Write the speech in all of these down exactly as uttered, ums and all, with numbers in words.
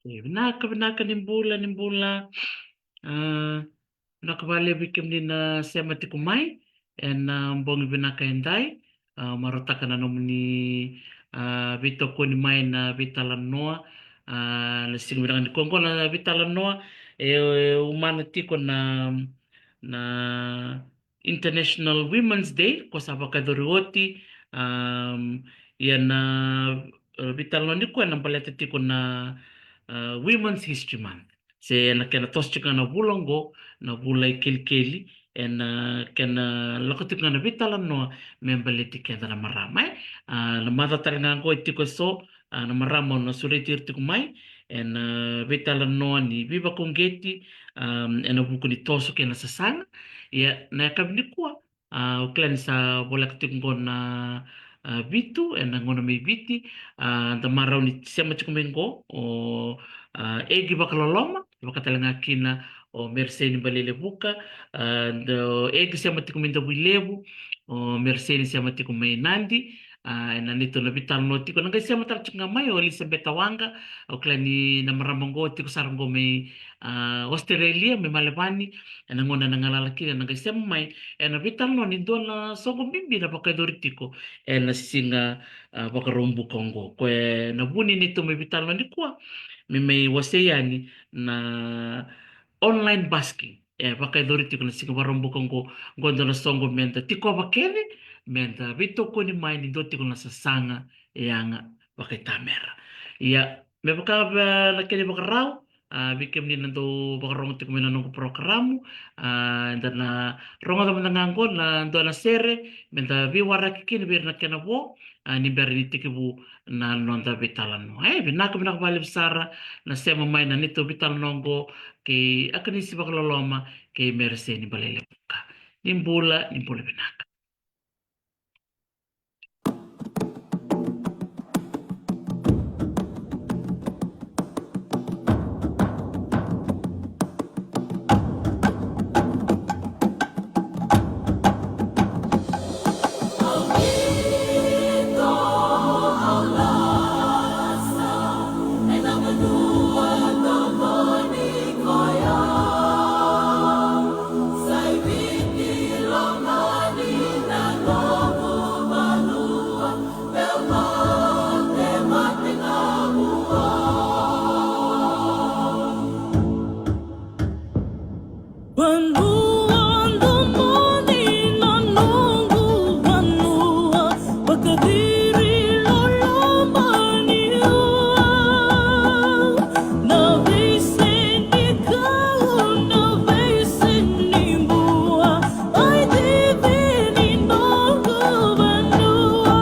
E, vinaka, vinaka, ni bula, ni bula. A, vinaka vakalevu vei kemuni na sema tiko mai ena bogi vinaka edai. A, marautaka na nomuni, a, veitokoni mai na veitalanoa. A, na siga vinaka nikua oqo na veitalanoa, e, e umana tiko na, na International Women's Day, ko sa vakayacori oti. Am, ia na, e, veitalanoa nikua ena baleta tiko na, e, Women's History Month. Se ena kena toso tiko ga na vula oqo, na vula ikelikeli, ena kena lako tiko ga na veitalanoa me baleti keda na marama, e. A, na macawa tale ga oqo e tiko eso, a, na marama au na sureti ira tiko mai ena, e, veitalanoa ni veivakauqeti, am, ena vuku ni toso kei na sasaga. Ia na yakavi nikua, a, au kila ni sa voleka tiko oqo na, a, vitu ena gauna mai Viti. A, da marau ni sema tiko mai oqo o, a, Egi Vakaloloma, vaka tale ga kina o Meriseni Balelevuka, a, da, o Egi sema tiko mai Davuilevu, o Meriseni sema tiko mai Nadi. A, ena neitou na veitalanoa tiko na qai sema tale tiko ga mai o Elisabeta Waqa. Au kila ni na marama oqo tiko sara oqo mai, a, Australia, mai Melbourne. Ena gauna ena galala kina na qai sema mai ena veitalanoa ni dua na soqo bibi na vakayacori tiko ena siga, a, Vakaraubuka oqo. Ko e na vu ni neitou mai veitalanoa nikua, me mai wasea yani na online busking e vakayacori tiko na siga Vakaraubuka oqo. Oqo dua na soqo meda tikova kece, meda veitokoni mai ni dua tiko na sasaga, e, yaga vakaitamera. Ia, me vaka, e, na kena ivakarau, a, vei kemuni na dau vakarogo tiko mai na noqu porokaramu, a, eda na rogoca mada ga oqo na dua na sere meda veiwaraki kina vei ira na kena vo, a, ni bera ni tekivu na noda veitalanoa. E, vinaka, vinaka vakalevu sara na sema mai na neitou veitalanoa oqo kei Akanisi Vakaloloma kei Meriseni Balelevuka. Ni bula, ni bula vinaka. Vanua domoni na noqu vanua, vakaciri loloma ni ua. Na veiseni kau, na veiseni bua, ai cici ni noqu vanua.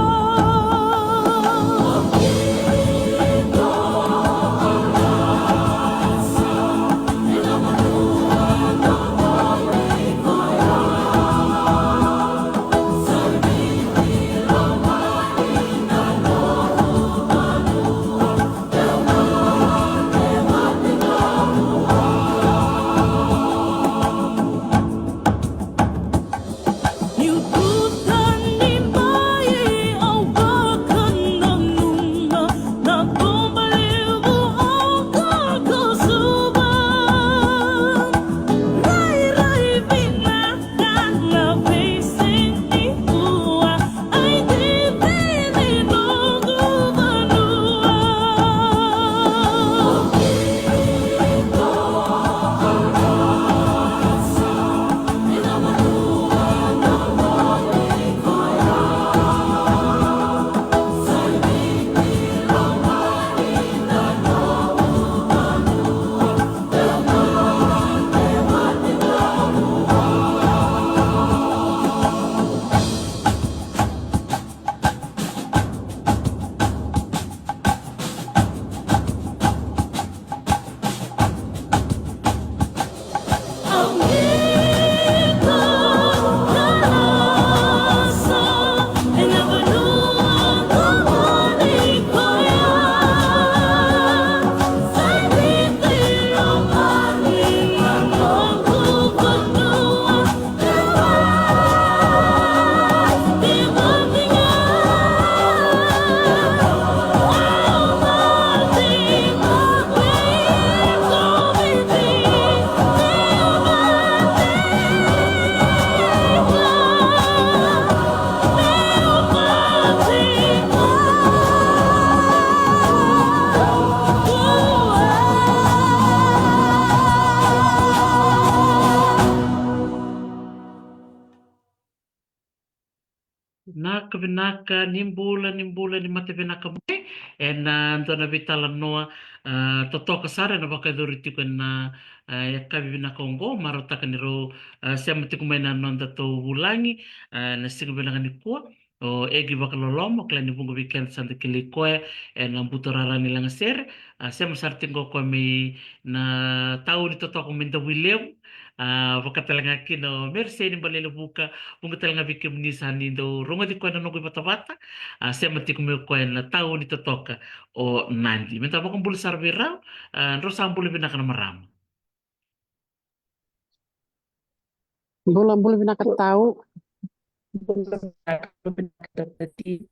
Vinaka, vinaka, ni bula, ni bula, ni mata vinaka mai. Ena dua na veitalanoa, ah, totoka sara ena vakayacori tiko ena, ah, yakavi vinaka oqo, marautaka ni rau, ah, sema tiko mai na nodatou vulagi, ah, na siga vinaka nikua. O Egi Vakaloloma, o kila ni vuqa vei keda sa da kilai koya ena buturara ni lagasere, ah, sema sara tiko o koya mai na tauni totoka mai Davuilevu, ah, vaka tale ga kina o Merisei ni Balelevuka, vuqa tale ga vei kemuni sa ni dau rogoci koya na noqu ivatavata, ah, sema tiko mai o koya na tauni totoka o Nadi. Meda vakabula sara vei rau, ah, drau sa bula vinaka na marama. Bula, bula vinaka tau. Bula vinaka, bula vinaka, Doctor T.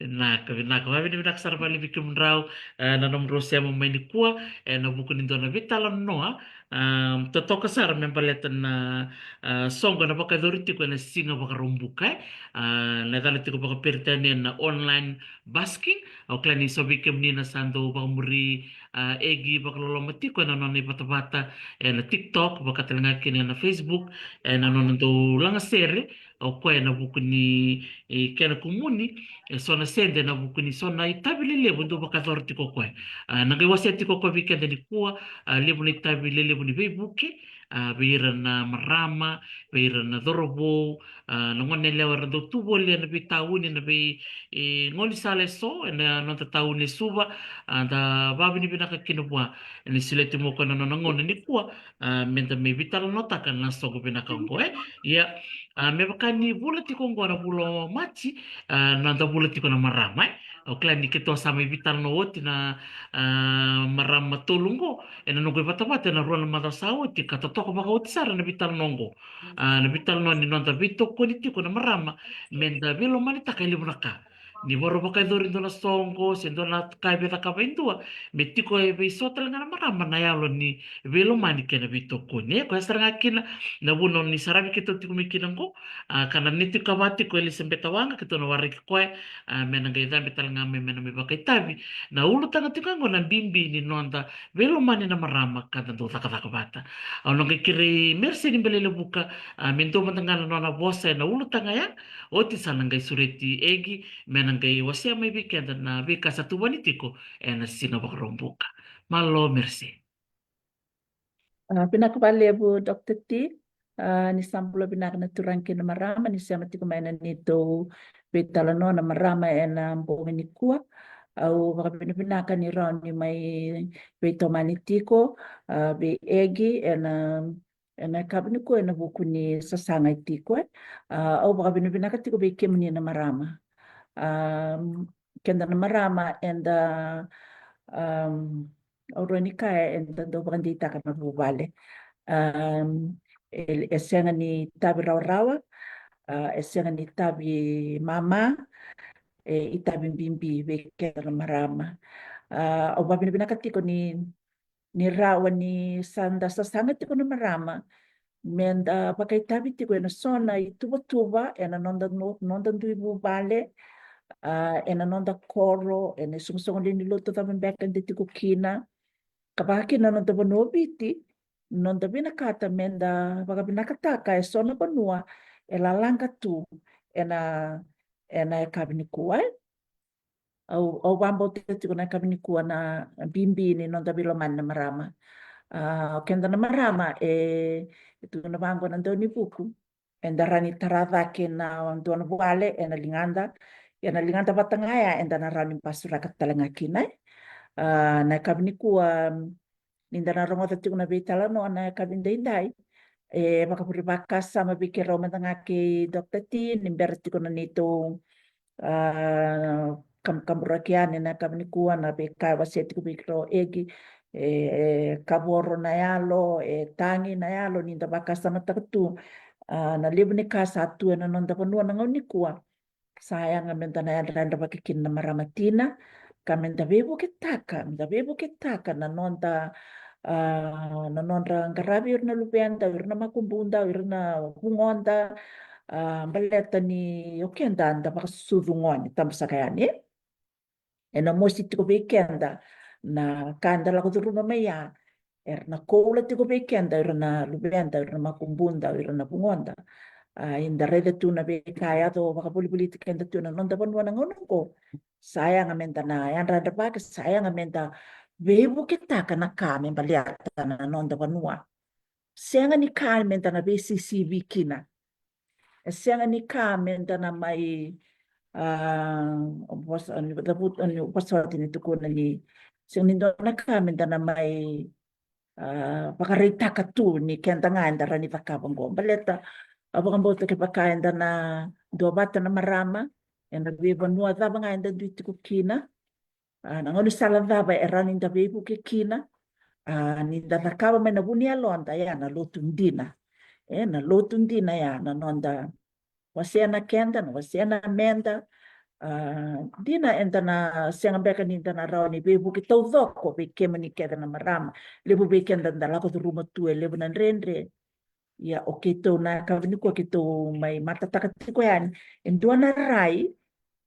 Vinaka, vinaka. Vavinavinaka sara valevu vei kemudrau, eh, na nomudrau sema mai nikua, eh, ena vuku ni dua na veitalanoa, ah, totoka sara me baleta na, ah, soqo ena vakayacori tiko ena siga Vakaraubuka, eh. Ah, na yacana tiko vakaperitania na online busking. Au kila ni so vei kemuni na sa dau vakamuri, ah, Egi Vakaloloma tiko ena nona ivatavata ena TikTok, vaka tale ga kina ena Facebook, ena nona dau lagasere o koya ena vuku ni, e, kena kumuni, e, so na sede ena vuku ni so na itavi lelevu e dau vakayacora tiko o koya. Ah, na qai wasea tiko o koya vei keda nikua, ah, levu na itavi lelevu ni veivuke, ah, vei ira na marama, vei ira na cauravou, ah, na goneyalewa era dau tu voli ena veitauni, ena vei, e, gaunisala eso ena noda tauni e Suva, ah, da vavinavinaka kina vua ena solia tiko mai o koya na nona gauna nikua, ah, meda mai veitalanoataka na soqo vinaka oqo, eh. Ia, ah, me vaka ni vula tiko oqo na vula o Maji, ah, na noda vula tiko na marama, eh. Au kila ni keitou sa mai veitalanoa oti na, ah, marama tolu oqo ena noqu ivatavata ena rua na macawa sa oti, ka totoka vakaoti sara na veitalanoa oqo. Ah, na veitalanoa ni noda veitokoni tiko na marama meda veilomanitaka e levu na ka. Ni vakarau vakayacori dua na soqo se dua na ka e via cakava e dua, me tiko e vei so tale ga na marama na yalo ni veilomani kei na veitokoni. E koya sara ga kina na vuna ni saravi keitou tiko mai kina oqo, ah, ka na neitou ikava tiko o Elisabeta Waqa, keitou na waraki koya, ah, me na qai cabe tale ga mai me na mai vakaitavi na ulutaga tiko oqo, na bibi ni noda veilomani na marama ka da dau cakacaka vata. Au na qai kerei Merisei ni Balelevuka, ah, me dua mada ga na nona vosa ena ulutaga ya, oti sa na qai sureti Egi me na qai wasea mai vei keda na veika sa tuvani tiko ena siga Vakaraubuka. Malo Merisei. Ah, vinaka valevu, Doctor T. Ah, ni sa bula vinaka na turaga kei na marama ni sema tiko mai ena neitou veitalanoa na marama ena bogi nikua. Au vakavinavinaka ni rawa ni mai veitomani tiko, ah, vei Egi ena, ena yakavi nikua ena vuku ni sasaga e tiko, eh. Ah, au vakavinavinaka tiko vei kemuni na marama. Ah, keda na marama eda, ah, au rawa ni kaya eda dau vakadeitaka na vuvale. Ah, e, e sega ni itavi rawarawa, ah, e sega ni itavi mama, e itavi bibi vei keda na marama. Ah, au vakavinavinaka tiko ni, ni rawa ni sa da sasaga tiko na marama meda vakaitavi tiko ena so na ituvatuva ena noda, no-, noda dui vuvale, ah, ena noda koro, ena isoqosoqo lewe ni lotu cava beka eda tiko kina, ka vaka kina na noda vanua o Viti, noda vinakata meda vakavinakataka e so na vanua e lalaqa tu ena, ena yakavi nikua, eh. Au, au vakabauta tiko na yakavi nikua na bibi ni noda veilomani na marama. Ah, o keda na marama, e, e tukuna vaqo na daunivuku, eda rawa ni tara cake na dua na vuvale ena ligada, ia na ligada vata ga ya eda na rawa ni basuraka tale ga kina, eh. Ah, na yakavi nikua, ni da na rogoca tiko na veitalanoa na yakavi daidai, e vakavure vakasama vei keirau mada ga kei Doctor T, ni bera tiko na neitou, ah, kam-, kaburaki yani na yakavi nikua, na veika e wasea tiko vei keirau o Egi, e, e kavoro na yalo, e tagi na yalo, ni da vakasamataka tu, ah, na levu ni ka sa tu ena noda vanua na gauna nikua. Sa yaga meda na yadrayadravaki kina na marama tina, ka meda veivuketaka, meda veivuketaka na noda, ah, na nodra qaravi ira na luveda, ira na makubuda, ira na vugoda, ah, baleta ni o keda da vakasucu gone, tabasaka yani, eh. Ena mosi tiko vei keda na ka eda lako curuma mai ya, era na koula tiko vei keda, ira na luveda, ira na makubuda, ira na vugoda. A, eda raica tu na veika e yaco vakavolivoliti keda tu na noda vanua na gauna oqo. Sa yaga meda na yadradravaki, sa yaga meda veivuketaka na ka me baleta na noda vanua. Sega ni ka meda na veisisivi kina. E sega ni ka meda na mai, a, vosa ni, ni vosa ni tukuna ni sega ni dua na ka meda na mai, a, vakaraitaka tu ni keda ga eda rawa ni cakava oqo. Baleta au vakabauta kevaka eda na duavata na marama ena veivanua cava ga eda dui tiko kina, a, na gaunisala cava e rawa ni da veivuke kina, a, ni da cakava mai na vu ni yaloda, ya na lotu dina. E, na lotu dina ya na noda wasea na keda, na wasea na meda. A, dina eda na sega beka ni da na rawa ni veivuke taucoko vei kemuni kece na marama. Levu vei keda da lako curuma tu e levu na dredre. Ia o keitou na yakavi nikua keitou mai matataka tiko yani e dua na rai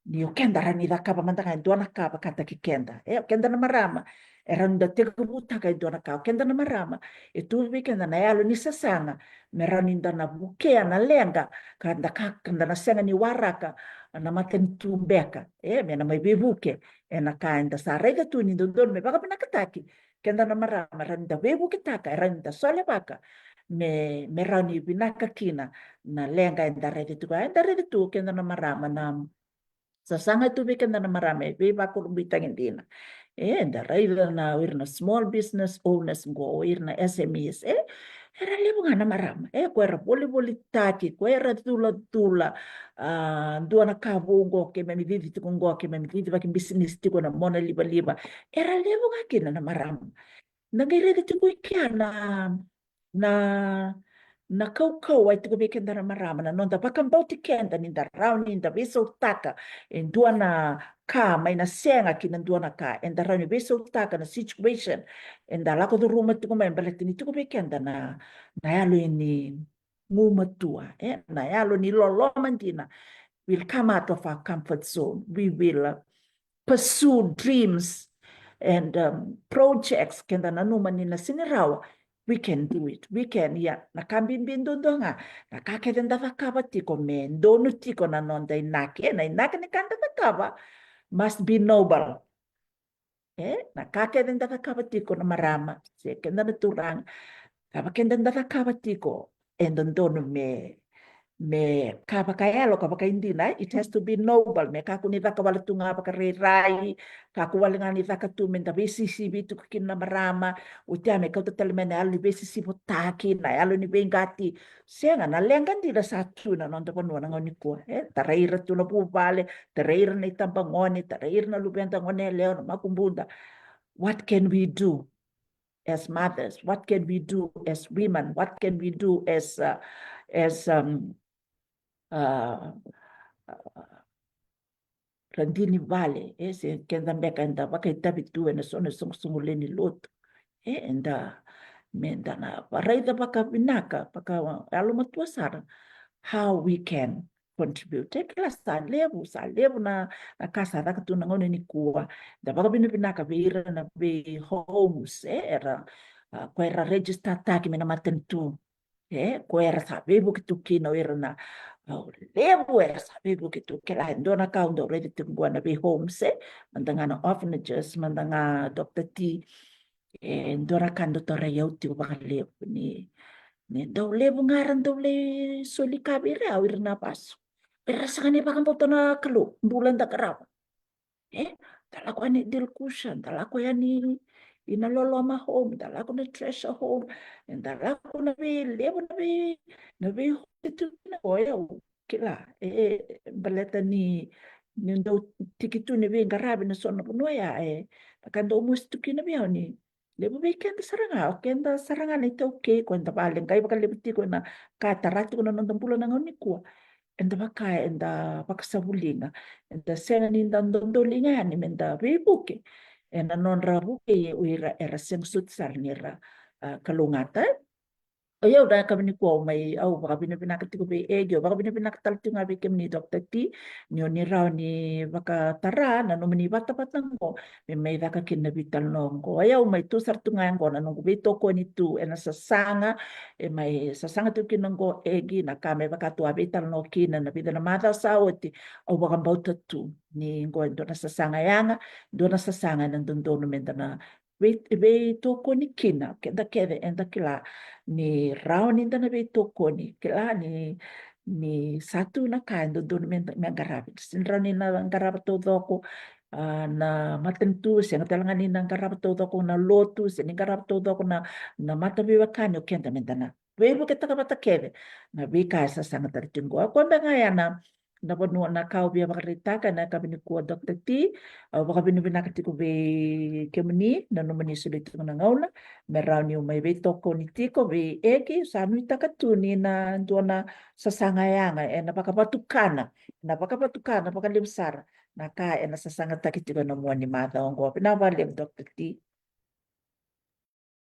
ni o keda rawa ni cakava mada ga e dua na ka vakataki keda. E, o keda na marama e rawa ni da tekivutaka e dua na ka. O keda na marama e tu vei keda na yalo ni sasaga me rawa ni da na vukea na leqa ka da ka, ka da na sega ni waraka na matanitu beka. E, me na mai veivuke ena ka eda sa raica tu ni dodonu me vakavinakataki. Keda na marama e rawa ni da veivuketaka, e rawa ni da solevaka me, me rawa ni vinaka kina na leqa eda raica tiko. Eda raica tu keda na marama na sasaga tu vei keda na marama e veivakurabuitaki dina. E, eda raica na, o ira na small business owners qo, o ira na S M Es, e, era levu ga na marama. E, ko era volivolitaki, ko era culacula, a, dua na ka vou qo keimami cici tiko qo, keimami cici vakabisinisi tiko na mona livaliva. Era levu ga kina na marama. Na qai raica tiko i kea na, na, na kaukauwa e tiko vei keda na marama, na noda vakabauti keda ni da rawa ni da veisautaka e dua na ka mai na sega ki na dua na ka, eda rawa ni veisautaka na situation eda lako curuma tiko mai, baleta ni tiko vei keda na, na yalo ni gumatua, e, na yalo ni loloma dina. We'll come out of our comfort zone. We will, uh, pursue dreams and, um, projects keda nanuma ni na sega ni rawa. We can do it. We can, ia, na ka bibi duadua ga, na ka kece da cakava tiko me donu tiko na noda inaki. E, na inaki ni ka da cakava must be noble. E, na ka kece da cakava tiko na marama se keda na turaga, cava keda da cakava tiko e dodonu me, me ka vakayalo, ka vakaidina. It has to be noble. Me kakua ni caka wale tu ga vakarairai, kakua wale ga ni caka tu me da veisisivi tiko kina na marama. Oti ya me kauta tale mai na yalo ni veisisivotaki, na yalo ni veiqati. Sega, na leqa dina sa tu na noda vanua na gauna nikua. E, tarai ira tu na vuvale, tarai ira na itabagone, tarai ira na luveda, gone yalewa, na makubuda. What can we do as mothers? What can we do as women? What can we do as, uh, as, um, uh, uh, radini vale, e, se keda beka eda vakaitavi tu ena so na soqosoqo lewe ni lotu. E, eda, me da na varaica vakavinaka, vakayalomatua sara. How we can contribute. E, kila sa levu, sa levu na, na ka sa caka tu na gauna nikua. Da vakavinavinaka vei ira na vei homes, e, era, a, ko era register taki me na matanitu. E, ko era sa veivuke tu kina o ira na, a, levu era sa veivuke tu. Kila e dua na ka au dau raica tiko qo na vei homes, e, mada ga na orphanages, mada ga Doctor T. E dua na ka dau tarai au tiko vakalevu ni, ni dau levu ga era dau lai soli ka vei ira, o ira na vasu. Era sega ni vakabauta na Kalou, bula da qarava. E, da lako yani Dilkusha, da lako yani ina Loloma Home, da lako na Treasure Home, e, da lako na vei levu na vei, na vei home tu na oya, kila, e, baleta ni, ni dau tiki tu ni veiqaravi na so na vanua ya, e, na ka dau mosi tu kina vei au ni levu vei keda sara ga, o keda sara ga na itaukei, ko eda vale qai vakalevu tiko na ka tara tiko na noda bula na gauna nikua. Eda vaka, eda vakasavuliga, eda sega ni da dodoliga yani me da veivuke ena nodra vukei o ira era sega soti sara ni ra, a, kalougata. O yau na yakavi nikua au mai, au vakavinavinaka tiko vei Egi, au vakavinavinaka tale tiko ga vei kemuni Doctor T, ni o ni rawa ni vakatara na nomuni vatavata oqo me mai caka kina na veitalanoa oqo. O yau mai tu sara tu ga oqo na noqu veitokoni tu ena sasaga e mai sasaga tu kina oqo Egi, na ka me vaka tu a veitalanoa kina na vica na macawa sa oti. Au vakabauta tu ni oqo e dua na sasaga yaga, dua na sasaga ena dodonu meda na vei, veitokoni kina, keda kece eda kila ni rawa ni da na veitokoni, kila ni, ni sa tu na ka e dodonu me, me qaravi. Sega ni rawa ni na qarava taucoko, a, na matanitu, sega tale ga ni na qarava taucoko na lotu, sega ni qarava taucoko na, na mataveiwekani, o keda meda na veivuketaka vata kece na veika e sasaga tale tiko oqo. Koya beka ga ya na na vanua na ka au via vakaraitaka ena yakavi nikua Doctor T. Au vakavinavinaka tiko vei kemuni na nomuni soli tiko na gauna me rawa niu mai veitokoni tiko vei Egi. Sa nuitaka tu ni na dua na sasaga yaga ena vakavatukana, na vakavatukana vakalevu sara na ka ena sasagataki tiko ena mua ni macawa oqo. Vinaka vakalevu Doctor T.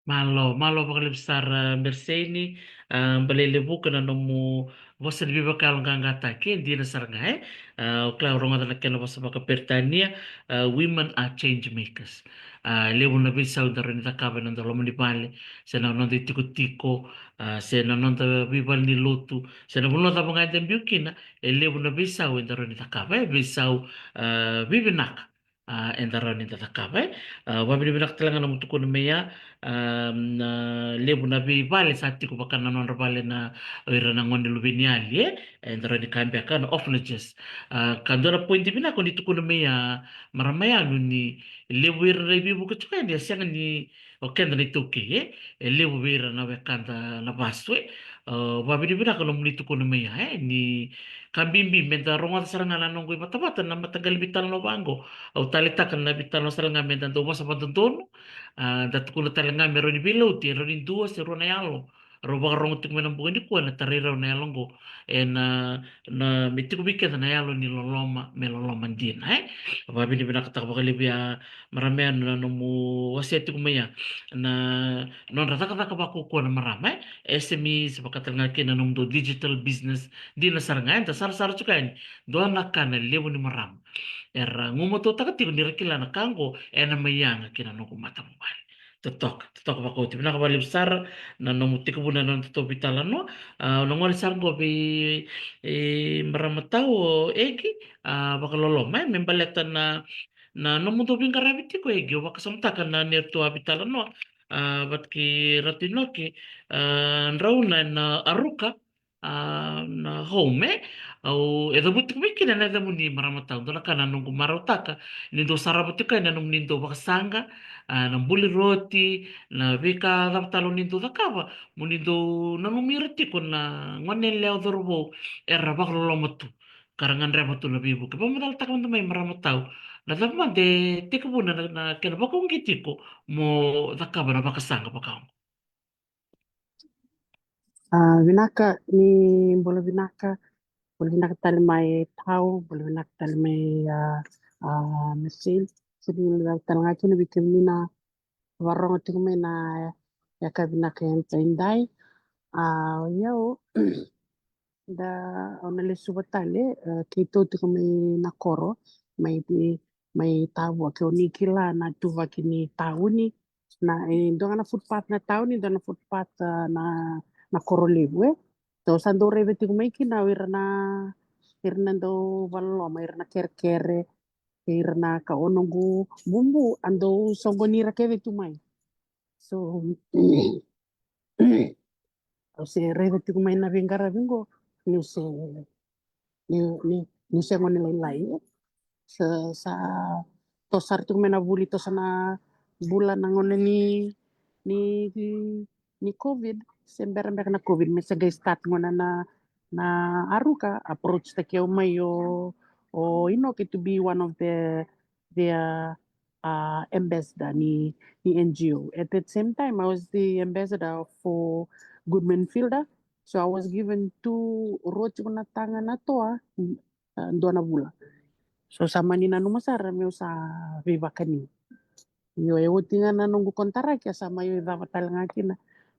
Malo, malo vakalevu sara Merseni, a, balei levuka na nomu vosa ni veivakayaloqaqataki, e dina sara ga, e? A, o kila au rogoca na kena vosa vakaperitania, a, women are change makers. A, levu na veisau eda rawa ni cakava ena noda loma ni vale, se na noda itikotiko, a, se na noda veivale ni lotu, se na vanua cava ga eda biu kina, e levu na veisau eda rawa ni cakava, e veisau, a, vivinaka. A, eda rawa ni da cakava, e. A, vakavinavinaka tale ga na nomu tukuna mai ya, a, na levu na veivale sa tiko vaka na nodra vale na o ira na gone luveniyali, e. Eda rawa ni kaya beka na orphanages. A, ka dua na poidi vinaka o ni tukuna mai ya, marama Yanu, ni levu ira na iveivuke tiko yani, e sega ni o keda na iTaukei, e, e levu vei ira na wekada na vasu, e. A, vakavinavinaka nomuni tukuna mai ya, e, ni ka bibi meda rogoca sara ga na noqu ivatavata na mataqali veitalanoa vaqo. Au taleitaka na veitalanoa sara ga meda dau vosa vakadodonu. A, da tukuna tale ga me rawa ni veilauti e rawa ni dua se rua na yalo rau vakarogo tiko mai na bogi nikua, na tarai rau na yalo oqo. Ena na me tiko vei keda na yalo ni loloma, me loloma dina, e? Vakavinavinakataka vakalevu ya, marama Yanu, na nomu wasea tiko mai ya na nodra cakacaka vakaukauwa na marama, e? S M Es, vaka tale ga kina na nomudou digital business, dina sara ga, eda sarasara tiko yani. Dua na ka na levu ni marama era gumatuataka tiko ni ra kila na ka oqo ena mai yaga ki na noqu matavuvale. Totoka, totoka vakaoti. Vinaka vakalevu sara na nomu tekivuna na nodatou veitalanoa. A, au na gole sara oqo vei, e, marama Tau, o Egi, a, vakaloloma, e, me baleta na, na nomudou veiqaravi tiko, Egi. Au vakasamataka na neirau a veitalanoa, a, vata kei Ratu Inoke, a, drau na, na Aruka, a, na home, e. Au, e cavuti tiko mai kina na yacamuni, marama Tau. Dua na ka na noqu marautaka ni dou sarava tiko yani na nomuni dou vakasaqa, a, na buli roti, na veika cava tale o ni dou cakava, mo ni dou nanumi ira tiko na gone yalewa, cauravou era vakaloloma tu, ka ra gadreva tu na veivuke. Vakamacalataka mada mai, marama Tau, na cava mada e tekivuna na, na kena vakauqeti iko mo cakava na vakasaqa vaka oqo. A, vinaka, ni bula vinaka, bula vinaka tale mai Tau, bula vinaka tale mai, a, a, Mercedes. Sega ni bula vinaka tale ga kina vei kemuni na varogo tiko mai na yakavi vinaka edaidai. A, o yau, da, au na lesuva tale, e, keitou tiko mai na koro, mai, mai Tavua, ke o ni kila na ituvaki ni tauni, na, e, dua ga na footpath na tauni, dua na footpath, a, na, na koro levu, e. Tou sa dau raica tiko mai kina o ira na, ira na dau vakaloloma, ira na kerekere, ira na ka o noqu bubu, a dau soqoni ira kece tu mai. So, au se raica tiko mai na veiqaravi qo, niu se, niu, niu, niu se gone lailai. Sa, sa toso sara tiko mai na vuli, toso na bula na gauna ni, ni, ni COVID, se bera beka na COVID, me se qai start gauna na, na Aruka, approach taki au mai o, o Inoke to be one of the, their, uh, ambassador ni, ni N G O. At that same time, I was the ambassador for Goodman Fielder. So I was given two, rua tiko na taga na toa, uh, dua na vula. So sa mani nanuma sara meu sa veivakani. Io, e oti ga na noqu kontaraki, a sa mai cava tale ga kina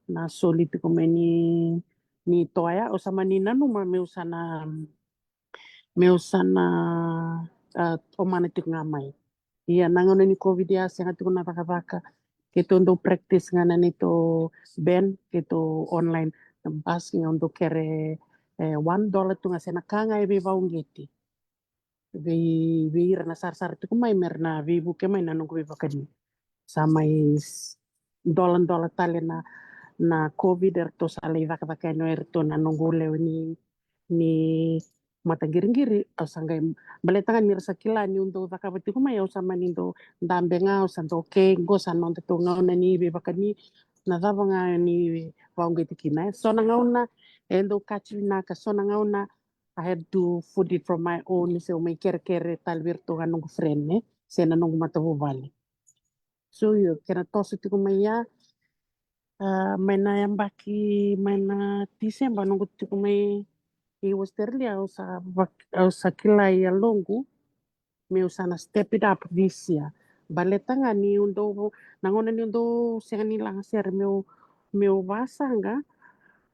na soli tiko mai ni, ni toya, au sa mani nanuma meu sa na, meu sa na, a, tomana tiko ga mai. Ia na gauna ni COVID ya sega tiko na cakacaka, keitou dau practice ga na neitou band, keitou online na basking, au dau kere, e, one dollar tu ga se na ka ga e veivauqeti vei, vei ira na sarasara tiko mai me ra na veivuke mai na noqu veivakani. Sa mai s-, doladola tale na, na COVID, eratou sa lai cakacaka yani o iratou na noqu lewe ni, ni mataqiriqiri, au sa qai, baleta ga ni ra sa kila niu dau cakava tiko mai, au sa mani dau dabe ga, au sa dau, okay, qo sa nodatou gauna ni veivakani, na cava ga ni vauqeti kina. So na gauna e dau kaci vinaka, so na gauna I had to foot it from my own, se au mai kerekere tale vei iratou ga noqu friend, ne, se na noqu matavuvale. So io, kena toso tiko mai ya, a, mai na yabaki, mai na Tiseba noqu tiko mai i Australia, au sa vak-, au sa kila i yaloqu meu sa na step it up this year. Baleta ga niu dau, na gauna niu dau sega ni lagasere meu, meu vasaqa,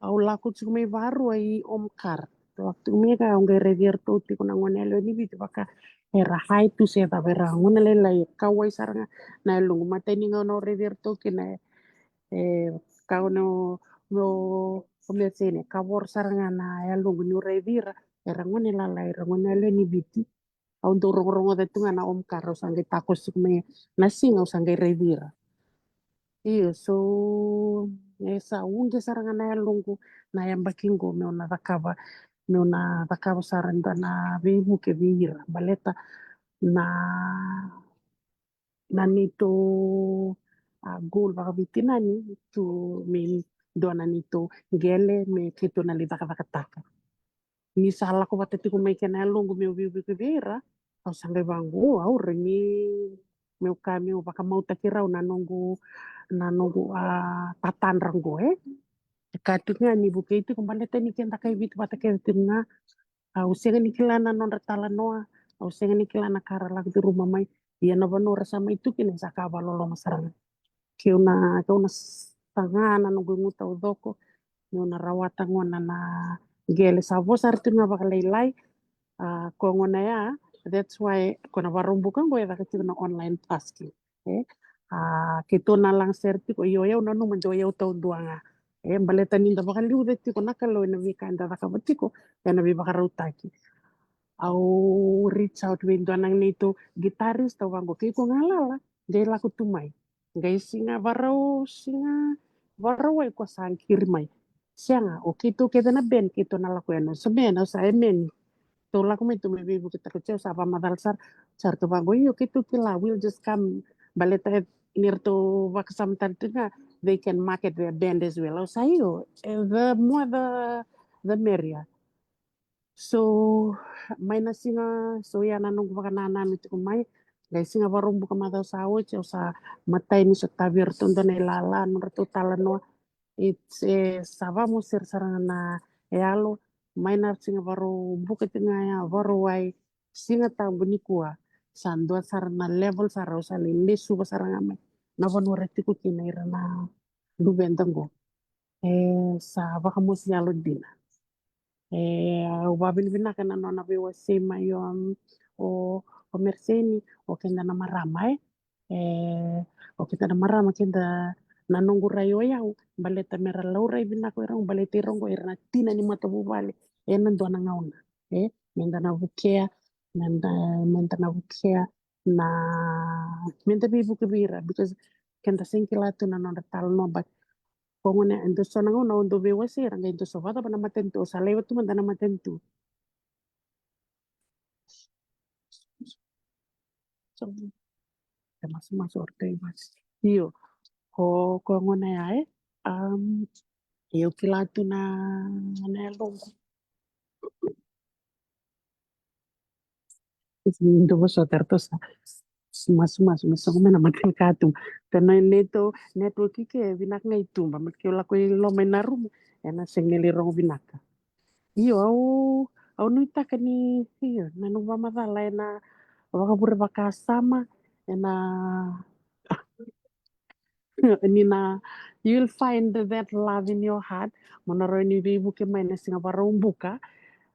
au lako tiko mai varua i Omkar. Lako tiko mai ka, au qai raici iratou tiko na gone yalewa ni Viti, vaka era high tu se cava, era gone lailai, e kauwai sara ga na yaloqu. Matai ni gauna au raici iratou kina, e, kau na, meu, meu sega ni kavoro sara ga na yaloqu niu raici ira, era gone lalai, era gone yalewa ni Viti. Au dau rogorogoca tu ga na Omkar, au sa qai takoso tiko mai na siga, au sa qai raici ira. Io, so e sa uqeti sara ga na yaloqu na yabaki qo meu na cakava, meu na cakava sara e dua na veivuke vei ira, baleta na, na neitou, a, goal vakaveitinani tu me dua na neitou qele me keitou na lai cakacakataka. Ni sa lako vata tiko mai kina yaloqu meu veivuke vei ira, au sa qai vaqo, au rawa ni meu ka meu vakamautaki rau na noqu, na noqu, a, tatadra qo, e. E ka tiko ga ni vukei tiko, baleta ni keda kai Viti vata kece tiko ga, au sega ni kila na nodra talanoa, au sega ni kila na ka ra lako curuma mai. Ia na vanua ra sa mai tu kina sa ka vakaloloma sara ga. Keu na, keu na saga na noqu igu taucoko meu na rawata gona na qele. Sa vo sara tiko ga vakalailai, a, ko gona ya. That's why ko na Vakaraubuka qo e caka tiko na online basking, e. A, keitou na lagasere tiko, io, o yau nanuma de o yau taudua ga, e, baleta ni da vakaliuca tiko na Kalou ena veika eda cakava tiko, ena veivakarautaki. Au reach out vei dua na neitou guitarist, au vaqo, ke iko galala, qai lako tu mai. Qai siga Varau, siga Varau ai ko sa qiri mai. Sega, o keitou kece na band keitou na lako yani. Au sa, man, au sa, e, man, tou lako mai, tou mai veivuketaka, au sa vakamacala sara. Sa ratou vaqo, io, keitou kila, we'll just come. Baleta ni ratou vakasama tale tiko ga, they can market their band as well. Au sa, io, e, the more the, the merrier. So mai na siga, so ia na noqu vakanananu tiko mai. Qai siga Vakaraubuka macawa sa oti, au sa matai ni sotavi iratou dua na ilala, nodratou talanoa. It's, e, sa vakamosiri sara ga na yalo. Mai na siga Vakaraubuka tiko ga ya, Vakarauwai, Siga Tabu nikua, sa dua sara na level sara, au sa lai lesuva sara ga mai na vanua ra tiko kina ira na luveda qo. E, sa vakamosi yalo dina. E, au vakavinavinaka na nona veiwasei mai o, o, o Merseni, o keda na marama, e. E, o keda na marama, keda na noqu rai o yau, baleta me ra laurai vinaka o ira qo, baleta ira qo era na tina ni matavuvale ena dua na gauna, e, meda na vukea, meda, meda na vukea na, meda veivuke vei ira, because keda sega kila tu na nodra talanoa, but ko gona e dua so na gauna au dau veiwasei ira, qai dua so, vakacava na matanitu, au sa laiva tu mada na matanitu. So, e masumasu o ratou i vale. Io, ko, ko gona ya, e, um, io, kila tu na, na yaloqu. Dou vosota, ratou sa masumasu me sogo mai na matani katuba. Ena neitou network ke vinaka ga i tuba, me ke lako i loma i na rumu, ena sega ni lai rogo vinaka. Io, au, au nuitaka ni, io, na noqu vakamacala ena vakavure vakasama, ena ni na, You'll find that love in your heart. Mo na rawa ni veivuke mai na siga Vakaraubuka.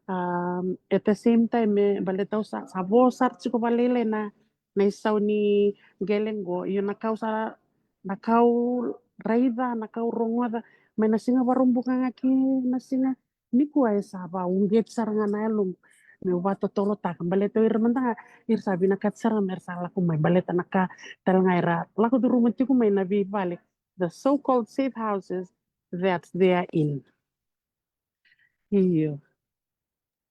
Um, at the same time, e, baleta au sa, sa vo sara tiko vakalailai na, na isau ni qele qo. Io, na ka au sa, na ka au raica, na ka au rogoca mai na siga Vakaraubuka ga ki na siga nikua e sa vakauqeti sara ga na yaloqu meu vakatotolotaka. Baleta o ira mada ga, ira sa vinakati sara ga me ra sa lako mai. Baleta na ka tale ga era lako curuma tiko mai na veivale, the so-called safe houses that they are in. Io.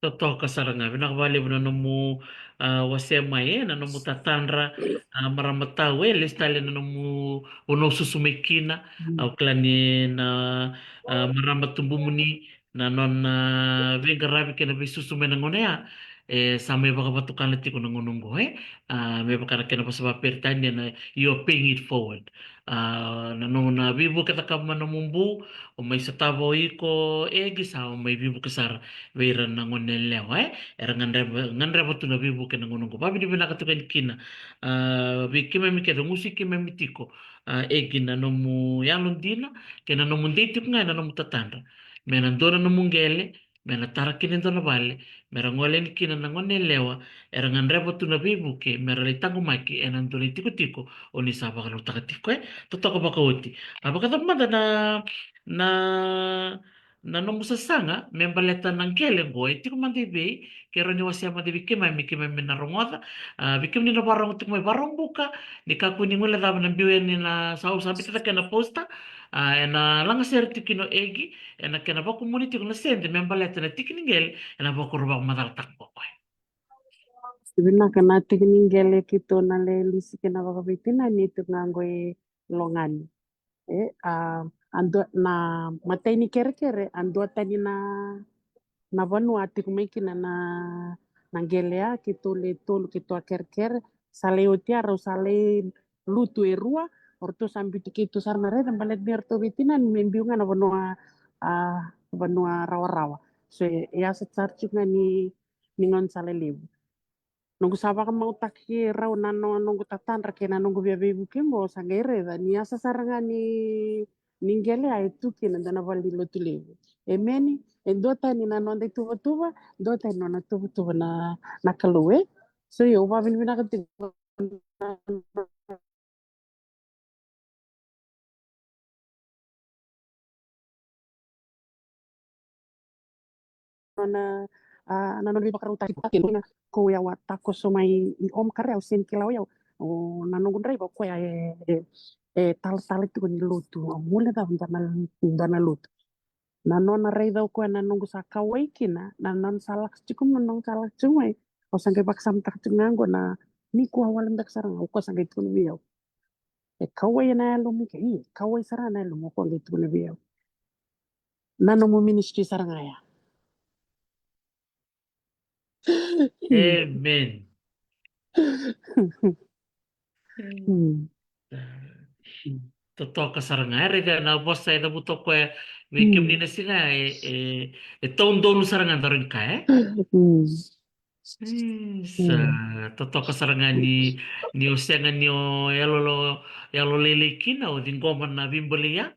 Totoka sara ga, vinaka vakalevu na nomu, ah, wasea mai, e, na nomu tatadra, ah, marama tau, e, lesu tale na nomu vanua o susu mai kina, au kila ni na, ah, marama tubumuni, na nona veiqaravi kei na veisusu mai na gauna ya, e, sa mai vakavatukana tiko na gauna oqo, e, ah, me vaka na kena vosa vakaperitania na you're paying it forward. Ah, na nona veivuke cakava mai na nomu bu, o mai sotava o iko, e, qi sa o mai veivuke sara vei ira na gone yalewa, e. Era gadreva, gadreva tu na veivuke na gauna oqo. Vakavinavinaka tiko yani kina, ah, vei keimami kece, gusu i keimami tiko, ah, e, qi na nomu yalodina kei na nomu dei tiko ga ena nomu tatadra. Me na dua na nomu qele, me na tara kina e dua na vale, me ra gole yani kina na gone yalewa era gadreva tu na veivuke, me ra lai taqomaki ena dua na itikotiko o ni sa vakarautaka tiko, e. Totoka vakaoti. A vakacava mada na, na, na nomu sasaga me baleta na qele oqo, e tiko mada i vei, ke rawa ni wasea mada vei keimami, keimami na rogoca, a, vei kemuni na vakarogo tiko mai Vakaraubuka, ni kakua ni guilecava na biu yani na sa, au sa biuta cake na poster, a, ena lagasere tiko kina o Egi ena kena vakumuni tiko na sede me baleta na tiki ni qele ena vakuru vakamacalataka o koya. Vinaka, na tiki ni qele keitou na lai lisi kina vakaveitinani tu ga qo e Logani. E, a, a dua, na imatai ni kerekere, a duatani na, na vanua a tiko mai kina na, na qele ya, keitou le tolu, keitou a kerekere. Sa lai oti ya, rau sa lai lutu e rua, o ratou sa biuti keitou sara na raica, baleta ni o ratou veitinani me biu ga na vanua, a, vanua rawarawa. So, e, e a sa charge ga ni, ni gaunisala levu. Noqu sa vakamautaki rau na no, noqu tatadra kei na noqu via veivuke qo, sa qai raica ni a sa sara ga ni, ni qele a e tu kina dua na valenilotu levu. E meni, e duatani na noda ituvatuva, duatani na nona tuvatuva na, na Kalou, e. So, io, au vakavinavinaka tiko na, a, na nona veivakarautaki tiko. Ke nona ko au a takoso mai i Omkar, au sega ni kila o yau. O na noqu draiva o koya e, e, e talatala tiko ni lotu. Au guilecava dua na, dua na lotu. Na nona raica o koya na noqu sa kauwai kina, na nona sa lako tiko mai, noqu sa lako tiko mai. Au sa qai vakasamataka tiko ga qo na nikua wale beka sara ga, o koya sa qai tukuna vei au. E kauwai ena yalomu ke, io, kauwai sara ena yalomu, o koya qai tukuna vei au. Na nomu ministry sara ga ya. Amen. Mm. Totoka sara ga, e raica na vosa e cavuta o koya vei kemuni na siga, e, e, e taudonu sara ga daru ni kaya, e? Mm. Isa, totoka sara ga ni, ni o sega ni o yalo, yalolailai kina, o ciqoma na veibolei ya.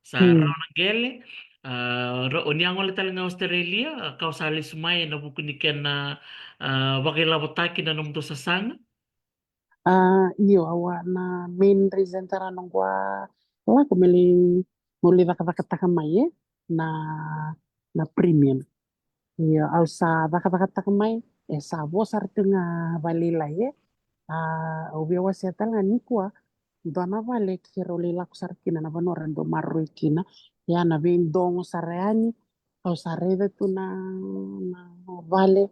Sa rawa na qele. A, o ni a gole tale ga Australia, a, kau sa lesu mai ena vuku ni kena, a, vakailavotaki na nomudou sasaga. A, io, au a, na main reason tara noqu a lako me lai, meu lai cakacakataka mai, e, na, na premium. Io, au sa cakacakataka mai, e sa vo sara tu ga vakalailai, e. A, au via wasea tale ga nikua, dua na vale keirau lai lako sara kina na vanua ra dau maroroi kina. Ia na veidogo sara yani, au sa raica tu na, na vale.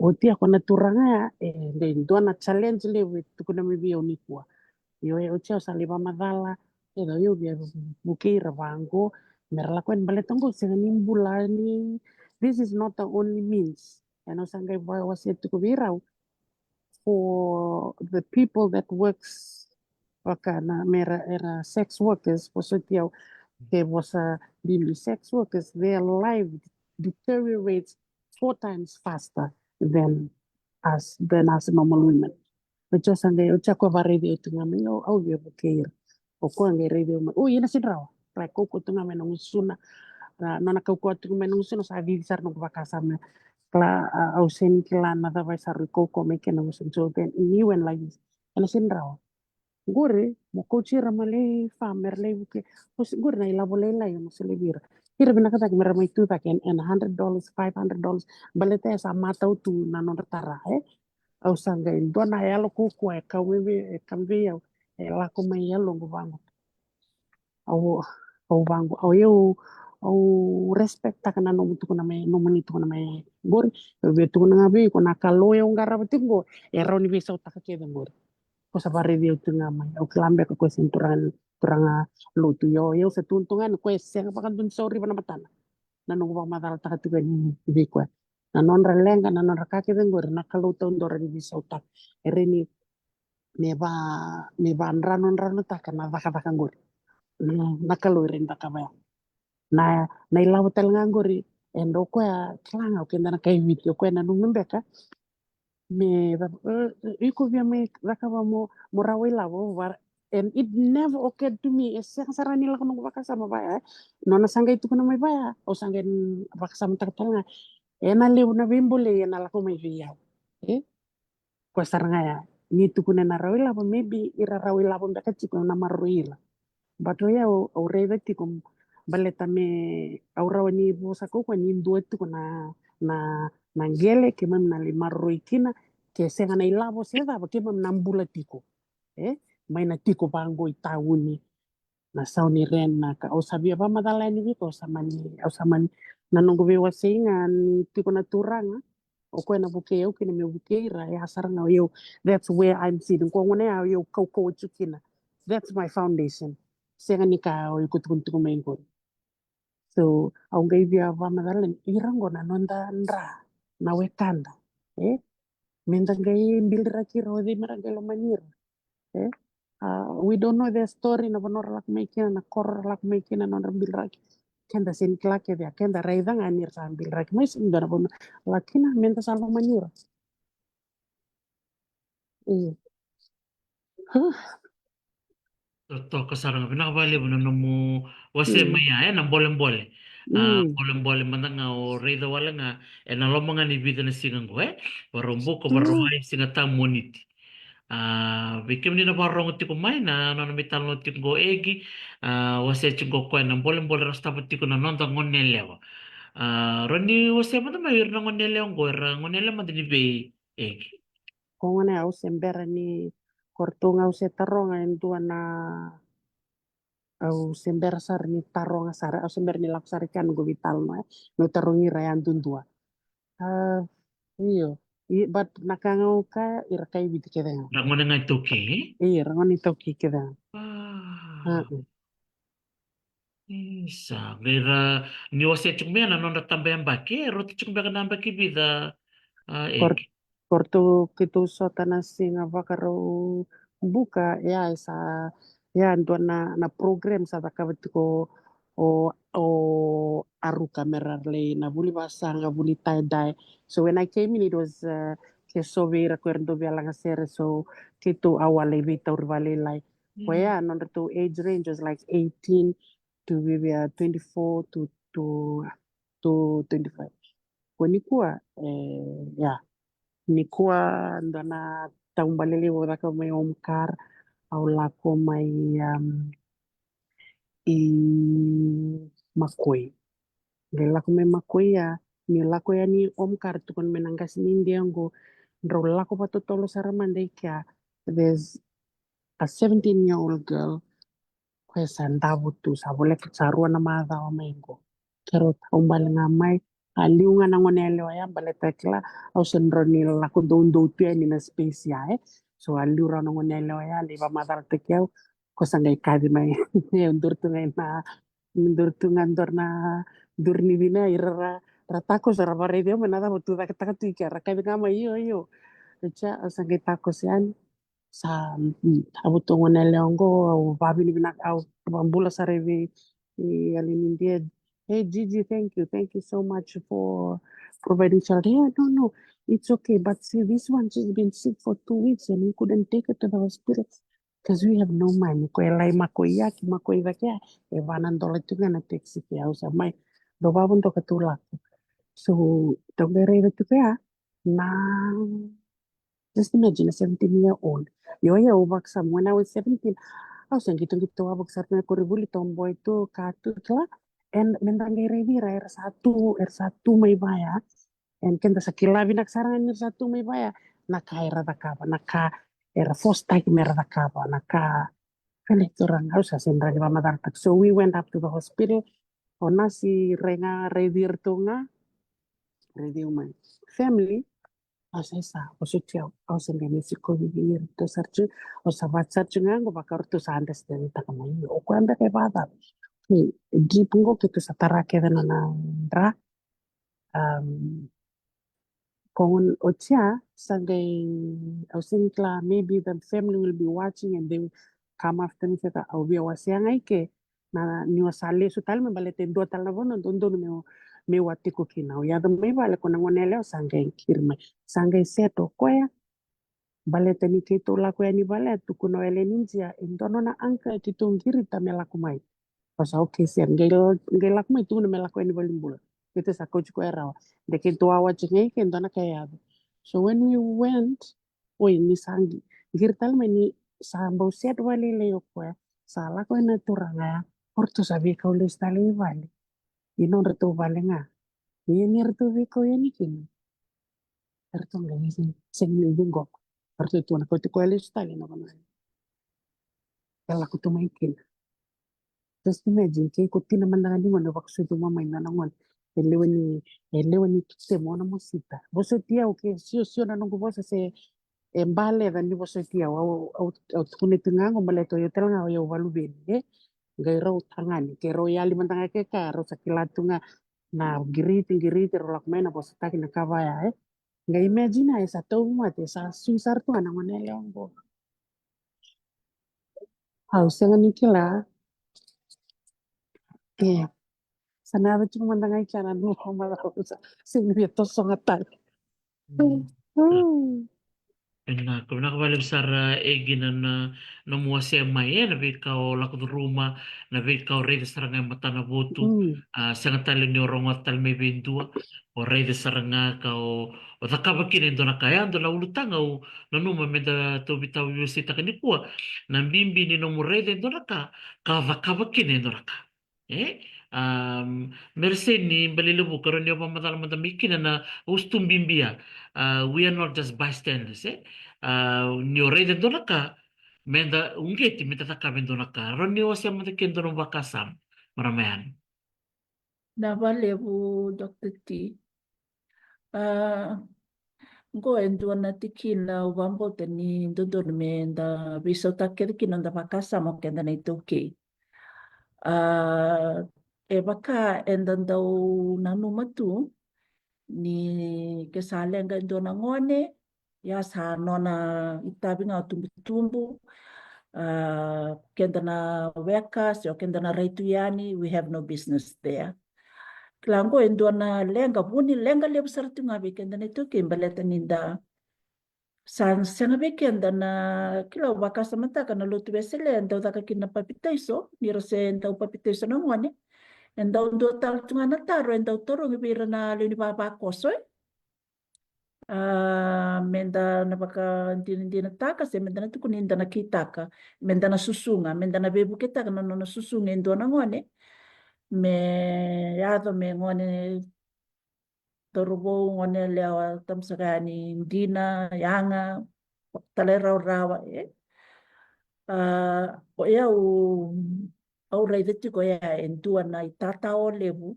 Oti ya ko na turaga ya, e, de dua na challenge levu e tukuna mai vei au nikua. Io, e, oti au sa lai vakamacala, e, au via vukei ira vaqo, me ra lako yani baleta qo sega ni bula ni, this is not the only means. Ena au sa qai wasea tiko vei rau for the people that works vaka na mera era sex workers, vosoti au ke vosa bibi, sex workers, their life deteriorates four times faster than us, than us normal women. Oti au sa qai, oti au ko varaici au tu ga mai au, au via vukei ira. O koya qai raici au mai, oi, ena sega ni rawa. Ra kaukauwa tu ga mai na gusuna. Ra nona kaukauwa tu ga mai na gusuna, sa cici sara noqu vakasama. Kila, a, au sega ni kila na cava e sa rui kaukauwa mai kina na gusuna. So then he went like this, ena sega ni rawa. Qori mo kauti ira mai lai farm, mera lai vukei. Qori na ilavo lailai mo solia vei ira. Ira vinaka cake mera mai tu cake ena, ena hundred dollars, five hundred dollars. Baleta e sa matau tu na nodra tara, e. Au sa qai dua na yalo kaukaua e kau mai vei, e kau vei au, e lako mai yaloqu vaqo. Au, au vaqo, au, au, au respectaka na nomu tukuna mai, nomuni tukuna mai qori. Au via tukuna ga vei iko na Kalou au qarava tiko qo, e rawa ni veisautaka kece qori. Ko sa varaici au tu ga mai, au kila beka ko e sega ni turaga, turaga lotu. Io, au sa tukuna tu ga ni ko e sega vakadua ni sauriva na matana na noqu vakamacalataka tiko yani vei koya. Na nodra leqa, na nodra ka kece qori, na Kalou taudua rawa ni veisautaka. E rawa ni me va, me vadranodranotaka na cakacaka qori. Na, na Kalou e rawa ni cakava ya. Na, na ilavo tale ga qori, e dua o koya, kila ga o keda na kai Viti, o koya nanuma beka me, e, e, iko via mai cakava mo, mo rawa ilavo, va, and it never occurred to me, e sega sara ni lako noqu vakasama vaya, e. Nona sa qai tukuna mai vaya, au sa qai vakasamataka tale ga, ena levu na veibolei ena lako mai vei au, e. Koya sara ga ya, ni tukuna ena rawa ilavo, maybe ira rawa ilavo beka tiko na maroroi ira. But o yau, au raica tiko, baleta me au rawa ni vosa kaukaua ni dua tiko na, na, na qele keimami na lai maroroi kina, ke sega na ilavo se cava, keimami na bula tiko. E? Mai na tiko vaqo i tauni. Na sau ni rent, na ka, au sa via vakamacala yani vei iko, au sa mani, au sa mani, na noqu veiwasei ga ni tiko na turaga, o koya na vukei au kina meu vukei ira, ya sara ga o yau, that's where I'm sitting. Ko gona ya o yau kaukauwa tiko kina. That's my foundation. Sega ni ka o iko tukuna tiko mai qori. So, au qai via vakamacala ni ira qo na noda dra, na wekada. E? Meda qai biliraki ira o cei mera qai lomani ira. E? A, we don't know their story, na vanua ra lako mai kina, na koro ra lako mai kina, nodra biliraki. Keda sega ni kila kece ya, keda raica ga ni ra sa biliraki mai, sega ni dua na vanua ra lako kina, meda sa lomani ira. E. Huh. Totoka sara ga, vinaka vakalevu na nomu wasea mai ya, e, na bolebole. A, bolebole mada ga o raica wale ga ena loma ga ni vica na siga qo, e? Varau buka, varau mai, Siga Tabu, Moniti. A, vei kemuni na vakarogo tiko mai na nona mai talanoa tiko qo o Egi, a, wasea tiko qo o koya na bolebole ra sotava tiko na noda goneyalewa. A, rawa ni wasea mada mai o ira na goneyalewa qo, era goneyalewa mada ni vei, Egi? Ko gona au se bera ni, ko ratou ga au se taroga e dua na, au se bera sara ni taroga sara, au se bera ni lako sara i kea noqu veitalanoa, e. Meu tarogi ira yadudua. A, io. I, but na ka ga au kaya, ira kai Viti kece ga. Ra gone ga iTaukei, e? Io, ra gone iTaukei kece ga. A. A, mm. Isa, qai ra, ni wasea tiko mai ya na nodra taba yabaki, e rauta tiko beka na yabaki vica, a, Egi? Ko ratou, keitou sota na siga Vakaraubuka, ya, e sa, ya, dua na, na program sa cakava tiko o, o Aruka mera lai na vuli vasaqa, vuli tie-dye. So when I came in, it was, uh, ke so vei ira ko era dau via lagasere, so keitou a wale i veitauri vakalailai. Koya, nodratou age range was like eighteen to maybe, uh, twenty-four to, to, to twenty-five. Ko nikua, e, ya. Nikua dua na taubale levu au cakava mai Omkar, au lako mai, um, i Makoi. Qai lako mai Makoi ya, ni lako yani Omkar, tukuna mai na qase ni Idia qo, drau lako vakatotolo sara mada i kea. There's a seventeen year old girl, koya sa davo tu, sa voleka, sa rua na macawa mai qo. Keirau taubale ga mai, a liu ga na goneyalewa ya, baleta kila, au se drau ni lako doudou tu yani na space ya, e. So a liu rawa na goneyalewa ya, lai vakamacalataki au, ko sa qai kaci mai. E, duri tu ga na, duri tu ga dua na, duri ni cina, ira ra, ra takoso, ra vakaraici au mai na cava tu caketaka tu i kea, ra kaci ga mai, io, io. Ia, au sa qai takoso yani. Sa, mm, a vutu gone yalewa qo, au vavinavinaka, au vabula sara vei, e, yalewa ni Idia. Hey, Gigi, thank you. Thank you so much for providing shelter. Yeah, no, no, it's okay. But see, this one, she's been sick for two weeks and we couldn't take her to the hospital. Because we have no money. Ko e lai mako i ya, ki mako i cake ya, e va na dola tu ga na taxi fare, au sa mai. Dou vavodoka tou lako. So, tou qai raica tu ya, na, just imagine, a seventeen year old. Io, io, au vakasama, when I was seventeen, au se qito qito, au vakasama na koronivuli, tomboy tu, ka tu, kila. And me da qai raici ira, era sa tu, era sa tu mai vaya. And keda sa kila vinaka sara ga ni ra sa tu mai vaya, na ka era cakava, na ka era fositaki me ra cakava, na ka, kena turaga, au sa sega ni rawa ni vakamacalataka. So we went up to the hospital. O nasi rai ga, raici iratou ga, raici au mai. Family, au sa, sa, au sa tiko, au sa qai mai sikovi vei iratou sara tu, au sa vaka sara tu ga qo, vaka ratou sa understand taka mai, o koya beka e vakacava. Okay, drip qo keitou sa tara kece na nona dra. Um, ko oti ya, sa qai, au sega ni kila, maybe the family will be watching and they will come after me, se ka au via wasea ga i ke, na niu sa lesu tale mai baleta e dua tale na vanua dodonu meu, meu a tiko kina. Au yaco mai vale, ko na gone yalewa sa qai qiri mai. Sa qai settle o koya. Baleta ni keitou lako yani vale, a tukuna o Eleni Jia, e dua nona uncle keitou qirita me lako mai. Au sa, okay, sega, qai, qai lako mai, tukuna me lako yani valenibula. Keitou sa kauti koya rawa. De keitou a watch ga i ke, dua na ka e yaco. So when we went, oi, ni sa qi, qiri tale mai ni sa bau settle vakalailai o koya. Sa lako yani na turaga ya, o ratou sa veikau lesu tale i vale. I nodratou vale ga. Ia ni ratou veikau yani kina, eratou qai sega ni ciqoma. Eratou tukuna, kauti koya lesu tale na vanua e lako tu mai kina. Just imagine, kei ko tina mada ga ni gone, vakasucu mai na nona gone. E lewe ni, e lewe ni sema, o na mosita. Vosoti au ke sio, sio na noqu vosa se e baleca ni vosoti au. Au, au, au tukuna tu ga qo baleta o yau tale ga o yau valuveni, e? Qai rau tagane, ke rau yali mada ga ke ka, rau sa kila tu ga na qiriti, qiriti, rau lako mai na vosataki na ka vaya, e? Qai imagine, e sa tauvimate, e sa sui sara tu ga na gone yalewa qo. Au sega ni kila. E. Sa na yaco tiko mada ga i kea na noqu macawa, sa sega ni via toso ga tale. Mm. Mm. Vinaka, vinaka vakalevu sara, e, Egi, na, na nomu wasea mai, e, na veika o lako curuma, na veika o raica sara ga e matanavotu. Mm. A, sega tale ni o rogoca tale mai vei dua, o raica sara ga ka o, o cakava kina e dua na ka. Ya dua na ulutaga au nanuma me da tou veitau veiwaseitaka nikua, na bibi ni nomu raica e dua na ka, ka o cakava kina e dua na ka. E? Um, me ra sega ni bale levu ka, rawa ni o vakamacala mada mai kina na usutu bibi ya. Uh, we are not just bystanders, e? Uh, ni o raica e dua na ka, me da uqeti, me da cakava e dua na ka. Rawa ni o wasea mada ke dua na vakasama, marama yani. Vinaka vakalevu, Doctor T. A, qo e dua na tikina au vakabauta ni dodonu me da veisautaka kece kina noda vakasama o keda na iTaukei. A, e vaka eda dau nanuma tu ni ke sa leqa e dua na gone, ia sa nona itavi ga o tubutubu, a, keda na weka, se o keda na rai tu yani, we have no business there. Kila qo e dua na leqa, vu ni leqa levu sara tu ga vei keda na iTaukei baleta ni da sa sega vei keda na, kila, au vakasamataka na lotu Wesele e dau caka kina na papitaiso, ni ra se dau papitaiso na gone, e dau dua tale tu ga na taro e dau tarogi vei ira na lewe ni vavakoso, e. A, me da na vakadinadinataka, se me da na tukuni da na kitaka, me da na susuga, me da na veivuketaka na nona susuga e dua na gone, me yaco me gone cauravou, gone yalewa, tamusaka yani, dina, yaga, talairawarawa, e. A, o yau, au raica tiko ya e dua na itatao levu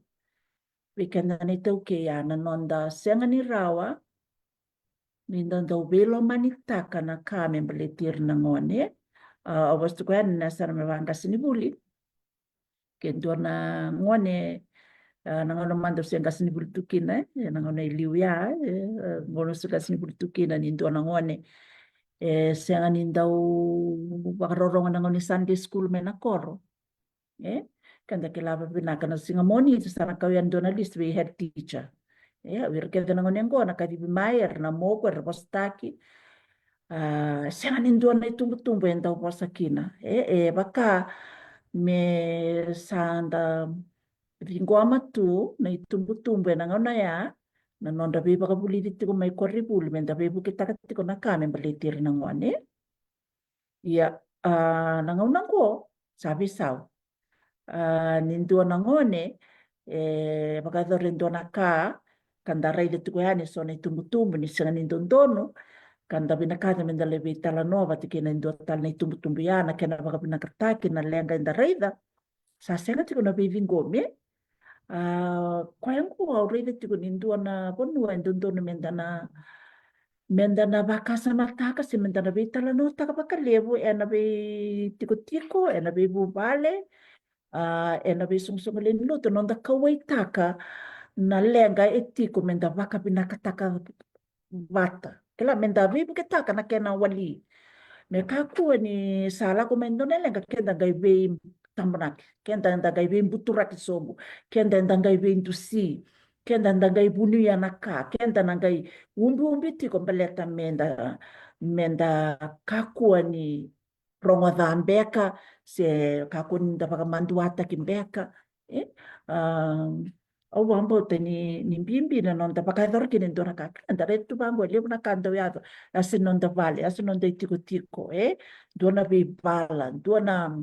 vei keda na iTaukei, ya na noda sega ni rawa ni da dau veilomanitaka na ka me baleti ira na gone. A, au vosa tiko yani na yasana me vaqasenivuli. Ke dua na gone, a, na gauna mada au se qasenivuli tu kina, e, na gauna e liu ya, e, a, gauna au se qasenivuli tu kina, ni dua na gone e sega ni dau vakarorogo na gauna ni Sunday school mai na koro. E, keda kila vakavinaka na siga Moniti sa na kau yani dua na list vei head teacher. E, o ira kece na gone qo na kacivi mai, era na moku, era vosataki. A, sega ni dua na itubutubu e dau vosa kina. E, e vaka me sa da ciqoma tu na itubutubu ena gauna ya, na nodra veivakavulici tiko mai koronivuli me da veivuketaka tiko na ka me baleti ira na gone. Ia, a, na gauna oqo sa veisau. A, ni dua na gone e vakayacora e dua na ka, ka da raica tiko yani eso na itubutubu ni sega ni dodonu, ka da vinakata me da lai veitalanoa vata kei na dua tale na itubutubu ya, na kena vakavinakataki na leqa eda raica. Sa sega tiko na veiciqomi. A, koya oqo au raica tiko ni dua na vanua e dodonu me da na, me da na vakasamataka se me da na veitalanoataka vakalevu ena veitikotiko, ena veivuvale, a, ena veisoqosoqo lewe ni lotu, noda kauwaitaka na leqa e tiko me da vakavinakataka vata. Kila, me da veivuketaka na kena wali. Me kakua ni sa lako mai dua na leqa keda qai veitabonaki, keda eda qai veibuturaki sobu, keda eda qai veidusi, keda eda qai vunia na ka, keda na qai ubiubi tiko baleta me da, me da kakua ni rogoca beka, se kakua ni da vakamaduataki beka. E, a, au vakabauta ni, ni bibi na noda vakayacora kina e dua na ka. Eda raica tu vaqo e levu na ka dau yaco, a se noda vale, a se noda itikotiko, e, dua na veivala, dua na,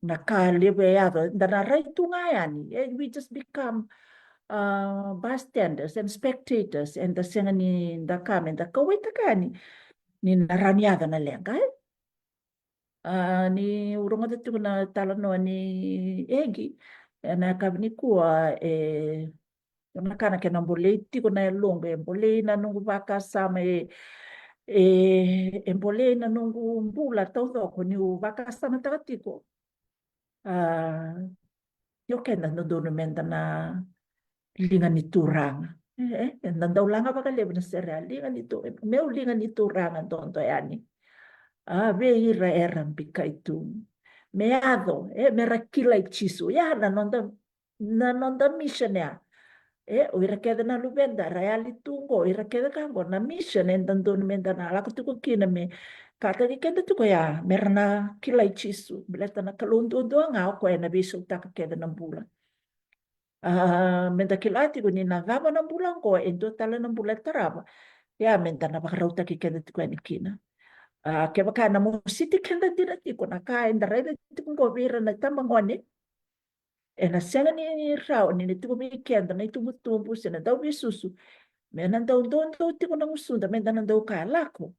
na ka levu e yaco, da na rai tu ga yani. E, we just become, a, bystanders and spectators, eda sega ni da ka me da kauwaitaka yani ni na rawa ni yaco na leqa, e. A, niu rogoca tiko na talanoa ni Egi ena yakavi nikua, e, na ka na kena bolei tiko na yaloqu, e bolei na noqu vakasama, e, e, e bolei na noqu bula taucoko niu vakasamataka tiko. A, io, keda dodonu me da na liga ni turaga. E, e, eda dau laga vakalevu na sere, a liga ni tu, meu liga ni turaga dodo yani. A, vei ira era bikai tu. Me yaco, e, mera kilai Jisu. Ya na noda, na noda mission ya. E, o ira kece na luveda era yali tu qo, o ira kece ka qo, na mission eda dodonu me da na lako tiko kina me kataki keda tiko ya, mera na kilai Jisu. Baleta na Kalou duadua ga o koya ena veisautaka kece na bula. A, me da kila tiko ni na cava na bula oqo, e dua tale na bula e tarava. Ia me da na vakarautaki keda tiko yani kina. A, kevaka ena mositi keda dina tiko na ka eda raica tiko oqo vei ira na itabagone, ena sega ni rawa ni na tiko vei keda na itubutubu se na dauveisusu me na dau doudou tiko na gusuda me da na dau kaya lako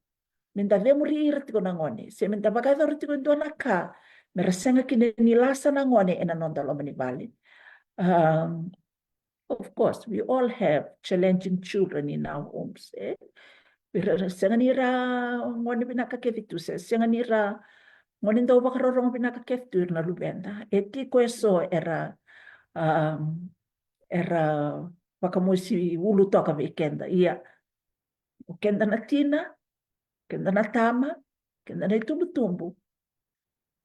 me da cemuri ira tiko na gone, se me da vakayacora tiko e dua na ka me ra sega kina ni lasa na gone ena noda loma ni vale. Um, of course, we all have challenging children in our homes, e? Ira, ira sega ni ra gone vinaka kece tu, se sega ni ra gone dau vakarorogo vinaka kece tu ira na luveda. E tiko eso era, um, era vakamosi ulu toka vei keda. Ia, o keda na tina, keda na tama, keda na itubutubu,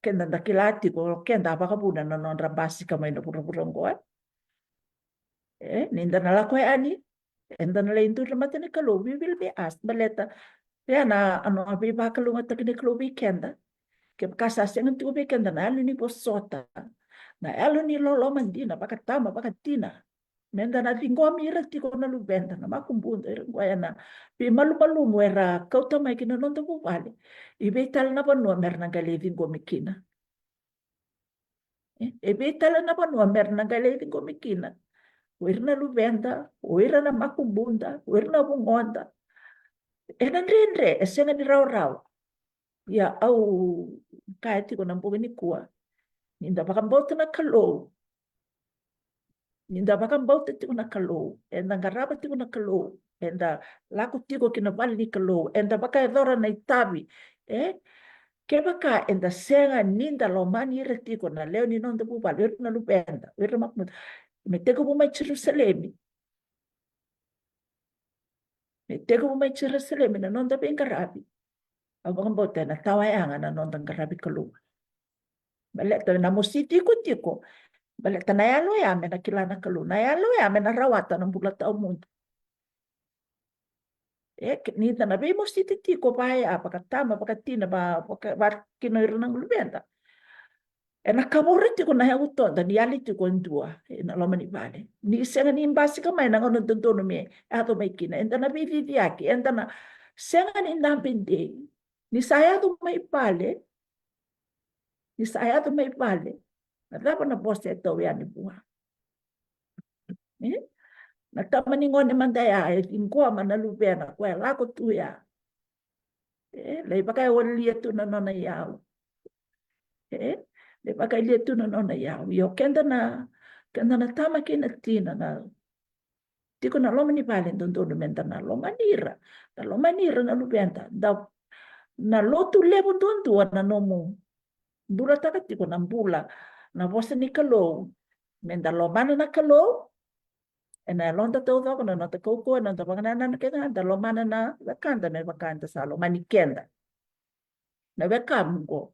keda da kila tiko, keda a vakavuna na nodra basika mai na vuravura oqo, e? E, ni da na lako yani, eda na lai duri na mata ni Kalou, we will be asked, baleta ya na, a, na veivakalougatataki ni Kalou vei keda. Kevaka sa sega tiko vei keda na yalo ni vosota, na yalo ni loloma dina, vakatama, vakatina, me da na ciqomi ira tiko na luveda, na makubuda, ira qo ya na veimalumalumu era kauta mai ki na noda vuvale. I vei tale na vanua me ra na qai lai ciqomi kina? E, e vei tale na vanua me ra na qai lai ciqomi kina? O ira na luveda, o ira na makubuda, o ira na vugoda. Ena dredre, e sega ni rawarawa. Ia au kaya tiko na bogi nikua, ni da vakabauta na Kalou, ni da vakabauta tiko na Kalou, eda qarava tiko na Kalou, eda lako tiko ki na vale ni Kalou, eda vakayacora na itavi, e? Kevaka eda sega ni da lomani ira tiko na lewe ni noda vuvale, o ira na luveda, o ira na makubuda, me tekivu mai Jerusalemi. Me tekivu mai Jerusalemi na noda veiqaravi. Au vakabauta ena tawa yaga na noda qaravi Kalou. Baleta na mosi tikotiko, baleta na yalo ya me na kila na Kalou, na yalo ya me na rawata na bula tawamudu. E, ke-, ni da na veimositi tiko vaya, vakatama, vakatina, va-, vaka-, vakina ira na luveda. E na kavoro tiko na yau toda ni yali tiko e dua e na loma ni vale. Ni sega ni basika mai na gauna dodonu me yaco mai kina. Eda na veiciciyaki, eda na sega ni dabe dei. Ni sa yaco mai vale, ni sa yaco mai vale, na cava na vosa e tau yani vua? E? Na tama ni gone mada ya e ciqoma na luvena, koya e lako tu ya. E, lai vakawalia tu na nona iyau. E, lai vakawalia tu na nona iyau. Io, keda na, keda na tama kei na tina, na tiko na loma ni vale, dodonu meda na lomani ira. Na lomani ira na luveda. Da, na lotu levu duadua na nomu bulataka tiko na bula, na vosa ni Kalou. Meda lomana na Kalou ena yaloda taucoko, na noda kaukauwa, na noda vakanananu kece ga, da lomana na wekada me vaka eda sa lomani keda. Na wekamu qo,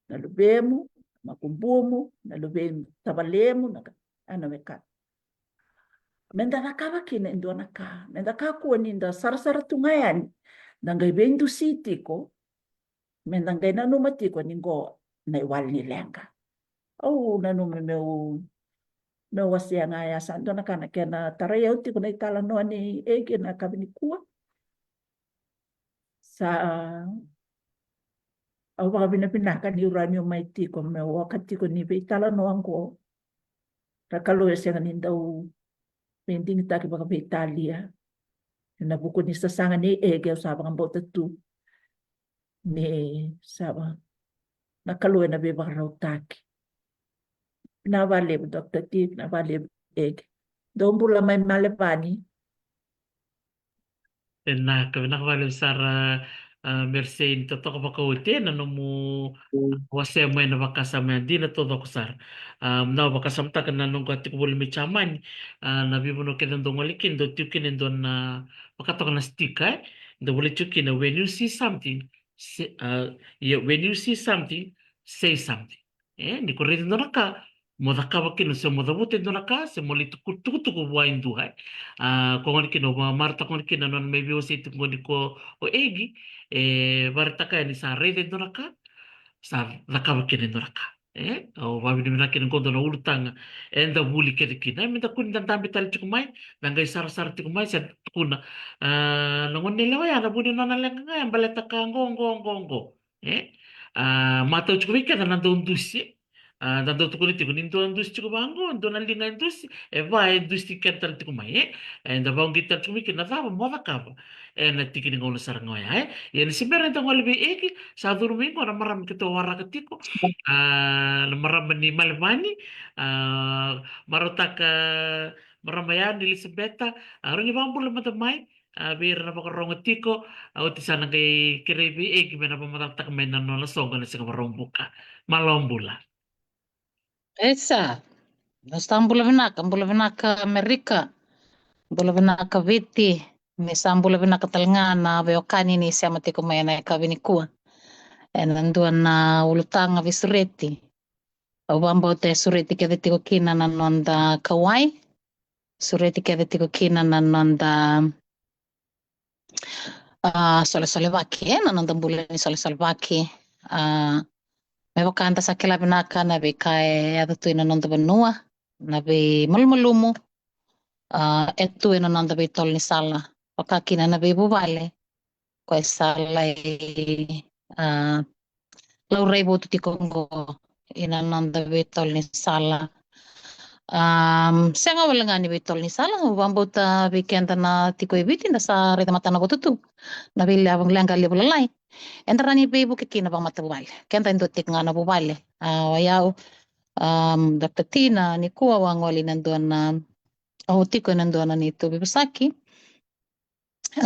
na luvemu, na makubumu, na luvemu, tavalemu, na ka-, a, na wekamu. Meda cakava kina e dua na ka, meda kakua ni da sarasara tu ga yani, da qai veidusi tiko, meda qai nanuma tiko ni qo na iwali ni leqa. Au nanuma meu, meu wasea ga ya, sa dua na ka na kena tarai au tiko na italanoa nei Egi ena yakavi nikua. Sa, au vakavinavinaka niu rawa niu mai tiko meu oka tiko ni veitalanoa qo. Ra Kalou e sega ni dau veidigitaki vakaveitalia. Ena vuku ni sasaga nei Egi au sa vakabauta tu ni sa va-, na Kalou ena veivakarautaki. Vinaka vakalevu Doctor T, vinaka vakalevu Egi. Dou bula mai Melevani. Vinaka, vinaka vakalevu sara, a, Mersey, ni totoka vakaoti ena nomu, a, wasea mai na vakasama ya, dina taucoko sara. A, na vakasamataka na noqu a tiko voli mai Jamani, a, na veivanua kece dau gole kina, dau tiko kina e dua na, a, vakatoka na sticker, e? Dau voli tiko kina, when you see something, say, a, ia, when you see something, say something. E, ni ko raica e dua na ka, mo cakava kina, se mo cavuta e dua na ka, se mo lai tuku-, tukutuku vua e dua, e. A, ko gona kina, au vakamarautaka gona kina na nona mai veiwasei tiko gona ko, o Egi, e, vakaraitaka yani sa raica e dua na ka, sa cakava kina e dua na ka. E, au vakavinavinaka kina qo dua na ulutaga eda vuli kece kina. E, meda kua ni da dabe tale tiko mai, da qai sarasara tiko mai, se tukuna, a, na gone yalewa ya na vu ni nona leqa ga, e baleta ka qo, qo, qo, qo. E? A, matau tiko vei keda na dau dusi. A, da dau tukuna tiko ni dua dusi tiko vaqo, dua na liga e dusi, e va e dusi keda tale tiko mai, e? Eda vauqeti tale tiko mai kina na cava mo cakava ena tiki ni gauna sara ga oya, e? Ia ni se bera eda gole vei Egi, sa curu mai qo na marama keitou waraka tiko, a, na marama ni Melevani, a, marautaka marama ya ni Elisabeta, a, rawa ni vakabula mada mai, a, vei ira na vakarogo tiko, a, oti sa na qai kerei vei Egi me na vakamacalataka mai na nona soqo ena Siga Vakaraubuka. Malo bula. Isa, sa bula vinaka, bula vinaka Amerika, bula vinaka Viti, ni sa bula vinaka tale ga na veiwekani ni sema tiko mai ena yakavi nikua. Ena dua na ulutaga veisureti. Au vakabauta e sureti kece tiko kina na noda kauwai, sureti kece tiko kina na noda, a, solesolevaki, e, na noda bula ni solesolevaki. A, me vaka eda sa kila vinaka na veika e yaco tu ena noda vanua, na veimalumalumu, a, e tu ena noda veitolo ni sala, vaka kina na veivuvale, ko e sa lai, a, laurai votu tiko qo ena noda veitolo ni sala. Am, sega wale ga ni veitolo ni sala, au vakabauta vei keda na tiko e Viti da sa raica matana votu tu na veileqa levu lalai. Eda rawa ni veivuke kina vakamatavuvale. Keda e dua tiko ga na vuvale. A, o yau, am, Doctor T, nikua au a gole ena dua na, au tiko ena dua na neitou veivosaki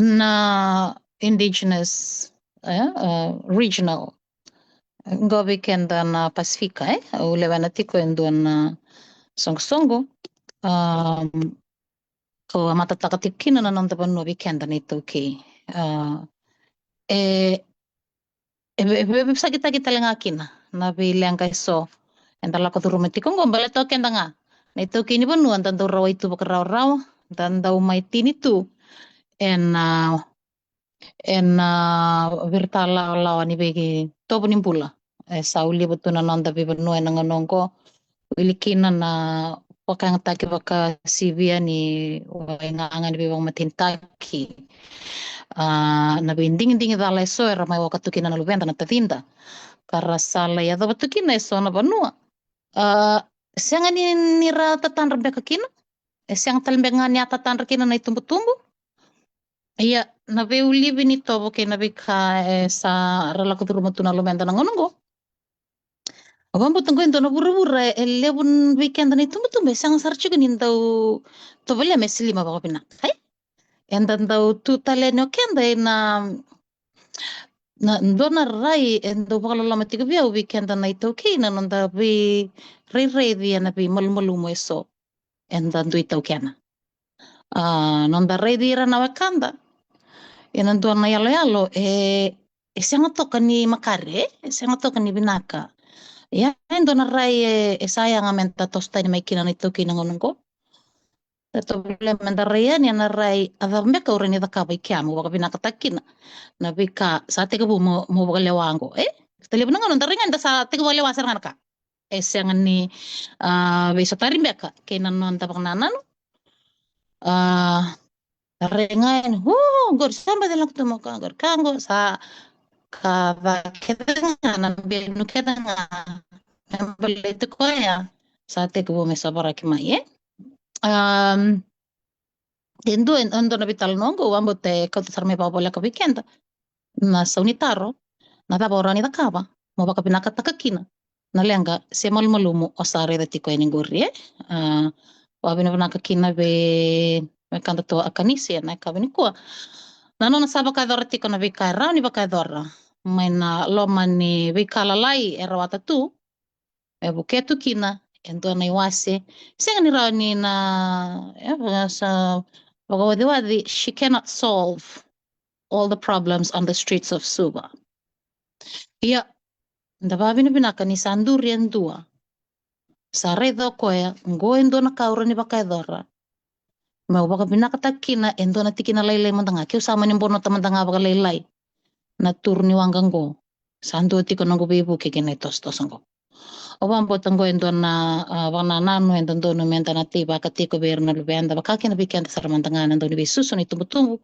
na indigenous, e, a, regional. Qo vei keda na Pasifika, e, au lewena tiko e dua na soqosoqo, a, ko a matataka tiko kina na noda vanua vei keda na iTaukei. A, e, e ve-, e ve-, veivosakitaki tale ga kina na veileqa eso eda lako curuma tiko qo, baleta o keda ga na iTaukei ni vanua da dau rawai tu vakarawarawa, da dau mai tini tu ena, a, ena viritalawalawa ni veitovo ni bula. E sa uliva tu na noda veivanua ena gauna oqo. Wili kina na vakayagataki vakasivia ni waigaga ni veivakamatenitaki. A, na veidigidigi cala eso era mai oka tu kina na luveda, na tacida, ka ra sa lai yacova tu kina eso na vanua. A, sega ni, ni ra tatadra beka kina, e sega tale beka ga ni a tatadra kina na itubutubu. Ia, na veiulivi ni tovo kei na veika e sa ra lako curuma tu na luveda na gauna oqo. Au vakabauta oqo e dua na vuravura e levu vei keda na itubutubu e sega sara tiko ni dau tovolea me silima vakavinaka, e? Eda dau tu tale yani o keda ena, na dua na rai e dau vakaloloma tiko vei au vei keda na iTaukei na noda veirairaici ena veimalumalumu eso eda dui taukena. A, noda raici ira na wekada ena dua na iyaloyalo e, e sega toka ni makare, e sega toka ni vinaka. Ia, e dua na rai e, e sa yaga meda toso tani mai kina na iTaukei na gauna oqo. Da tovolea meda rai yani ena rai, a cava beka au rawa ni cakava i kea meu vakavinakataka kina na veika sa tekivu mo, mo vakalewa oqo, e? Sa levu na gauna da rai ga ni da sa tekivu vakalewa sara ga na ka. E sega ni, a, veisotari beka kei na noda vakanananu. A, da rai ga yani, o, qori sa baci lako tu mai o ka qori, ka qo sa ka ca kece ga, na benu kece ga me baleti koya sa tekivu me sovaraki mai, e? Am, e dua, e dua na veitalanoa oqo au vakabauta e kauta sara mai vakavoleka vei keda na sau ni taro, na cava o rawa ni cakava mo vakavinakataka kina na leqa se malumalumu o sa raica tiko yani qori, e? A, vakavinavinaka kina vei, vei wekadatou Akanisi ena yakavi nikua. Na nona sa vakayacora tiko na veika e rawa ni vakayacora mai na loma ni veika lalai e rawata tu, e vukea tu kina e dua na iwase. Sega ni rawa ni na, e, sa vakawacewaceva, she cannot solve all the problems on the streets of Suva. Ia, da vakavinavinaka ni sa duri e dua sa raica o koya qo e dua na ka au rawa ni vakayacora meu vakavinakataka kina e dua na tikina lailai mada ga, keu sa mani bonota mada ga vakalailai na turu ni waqa qo. Sa dua tiko noqu veivuke kei na itosotoso qo. Au vakabauta qo e dua na, a, vakanananu e dodonu meda na teivaka tiko vei ira na luveda, vaka kina vei keda sara mada ga na dau ni veisusu na itubutubu.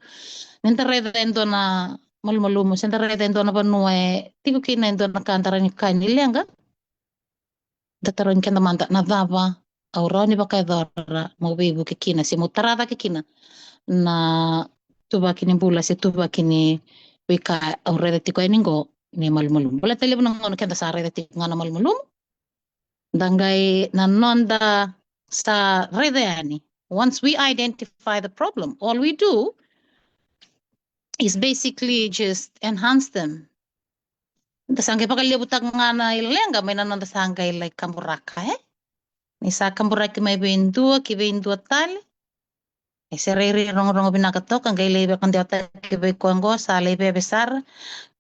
Ni da raica e dua na malumalumu se da raica e dua na vanua e tiko kina e dua na ka da rawa ni kaya ni leqa, da tarogi keda mada, na cava au rawa ni vakayacora meu veivuke kina se meu tara cake kina na tuvaki ni bula se tuvaki ni veika au raica tiko yani qo ni malumalumu? Baleta levu na gauna keda sa raica tiko ga na malumalumu, da qai na noda sa raica yani. Once we identify the problem, all we do is basically just enhance them. Da sa qai vakalevutaka ga na leqa mai na noda sa qai lai kaburaka, e? Ni sa kaburaki mai vei dua ki vei dua tale, e se rairai rogorogo vinaka toka, qai lai vakadewataki vei koya qo sa lai veve sara.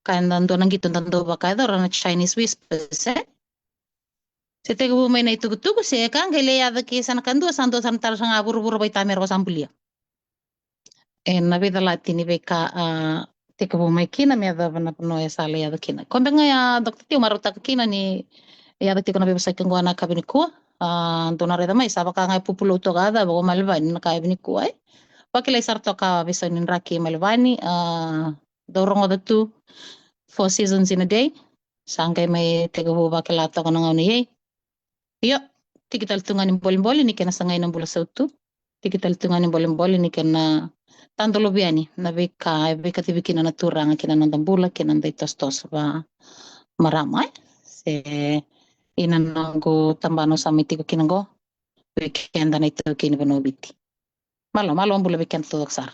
Ka eda dua na qito da dau vakayacora na Chinese whispers, e? Se tekivu mai na itukutuku se ka qai lai yaco ki sa na kadua, sa dua sa na tara sa ga vuravura vaitamera ko sa bulia. E na veicalati ni veika, a, tekivu mai kina me yacova na vanua e sa lai yaco kina. Ko beka ga ya, Doctor T, au marautaka kina ni yaco tiko na veivosaki qo na yakavi nikua. A, dou na raica mai, sa vaka ga e pupulou toka a cava ko Melevani na yakavi nikua, e. Vakilai sara toka a veisau ni draki Melevani, a, dou rogoca tu, Four Seasons in a Day. Sa qai mai tekivu vakila toka na gauna i ai. Io, tiki tale tu ga ni bolebole ni kena sagai na bula sautu. Tiki tale tu ga ni bolebole ni kena tadolovi yani na veika e veikacivi kina na turaga kina noda bula, kina noda itosotoso vamarama, e. Se ina noqu tabana au sa mai tiko kina qo vei keda na itaukei ni vanua o Viti. Malo, malo bula vei keda taucoko sara.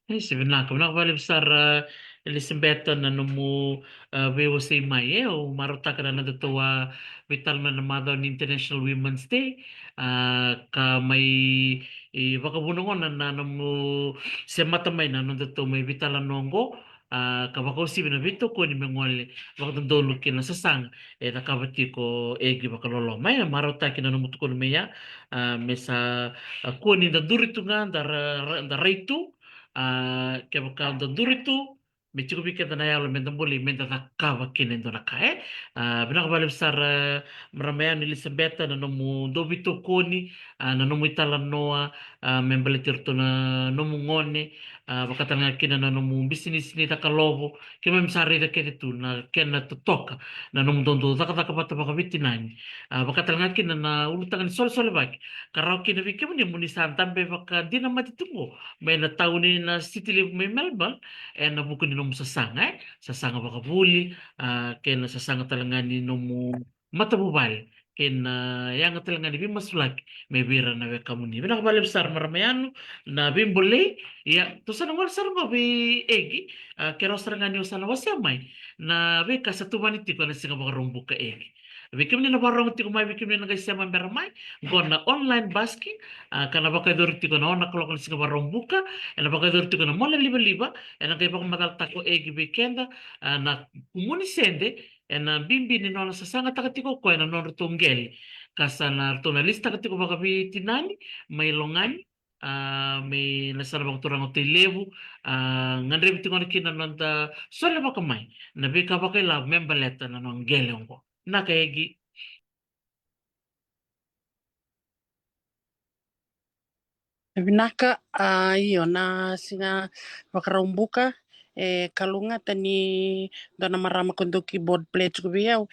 E, se vinaka, vinaka vakalevu sara, e, Elisabeta na nomu, a, veiwasei mai, e, au marautaka na nodatou, a, veitalanoa ena macawa ni International Women's Day, a, ka mai, e, vakavuna gona na nomu semata mai na nodatou mai veitalanoa oqo, a, ka vakauasivi na veitokoni me gole vakadodonu kina sasaga e cakava tiko Egi Vakaloloma. E marautaki na nomu tukuna mai ya, a, me sa, a, kua ni da duri tu ga, da ra-, ra-, da rai tu, a, kevaka da duri tu, me tiko vei keda na yalo me da bolei, me da cakava kina e dua na ka, e. A, vinaka vakalevu sara, marama yani Elisabeta, na nomu dau veitokoni, a, na nomu italanoa, a, me baleti iratou na nomu gone, a, vaka tale ga kina na nomu bisinisi ni caka lovo, keimami sa raica kece tu na kena totoka na nomu dodou cakacaka vata vakaveitinani. A, vaka tale ga kina na ulutaga ni solesolevaki ka rawa kina vei kemuni mo ni sa dabe vakadinamati tu qo mai na tauni, na siti levu mai Melbourne, ena vuku ni nomu sasaga, e, sasaga vakavuli, a, kei na sasaga tale ga ni nomu matavuvale, kei na yaga tale ga ni veimasulaki mai vei ira na wekamuni. Vinaka vakalevu sara marama yani na veibolei. Ia, tou sa na gole sara qo vei Egi, a, keirau sara ga ni o sa na wasea mai na veika sa tuvani tiko ena Siga Vakaraubuka, Egi. Vei kemuni na vakarorogo tiko mai, vei kemuni na qai sema bera mai, qo na online busking, a, ka na vakayacori tiko na ono na kaloko na Siga Vakaraubuka, ena vakayacori tiko na mona livaliva, ena qai vakamacalataka o Egi vei keda, a, na kumuni sede, ena bibi ni nona sasagataka tiko o koya na nodratou qele. Ka sa na ratou na lisitaka tiko vakaveitinani mai Logani, a, mai na yasana vakaturaga o Tailevu, a, gadrevi tiko na kina na noda solevaka mai na veika vakailavo me baleta na nona qele oqo. Vinaka Egi. Vinaka, a, io, na Siga Vakaraubuka, e kalougata ni dua na marama ko dau keyboard player tiko vei au,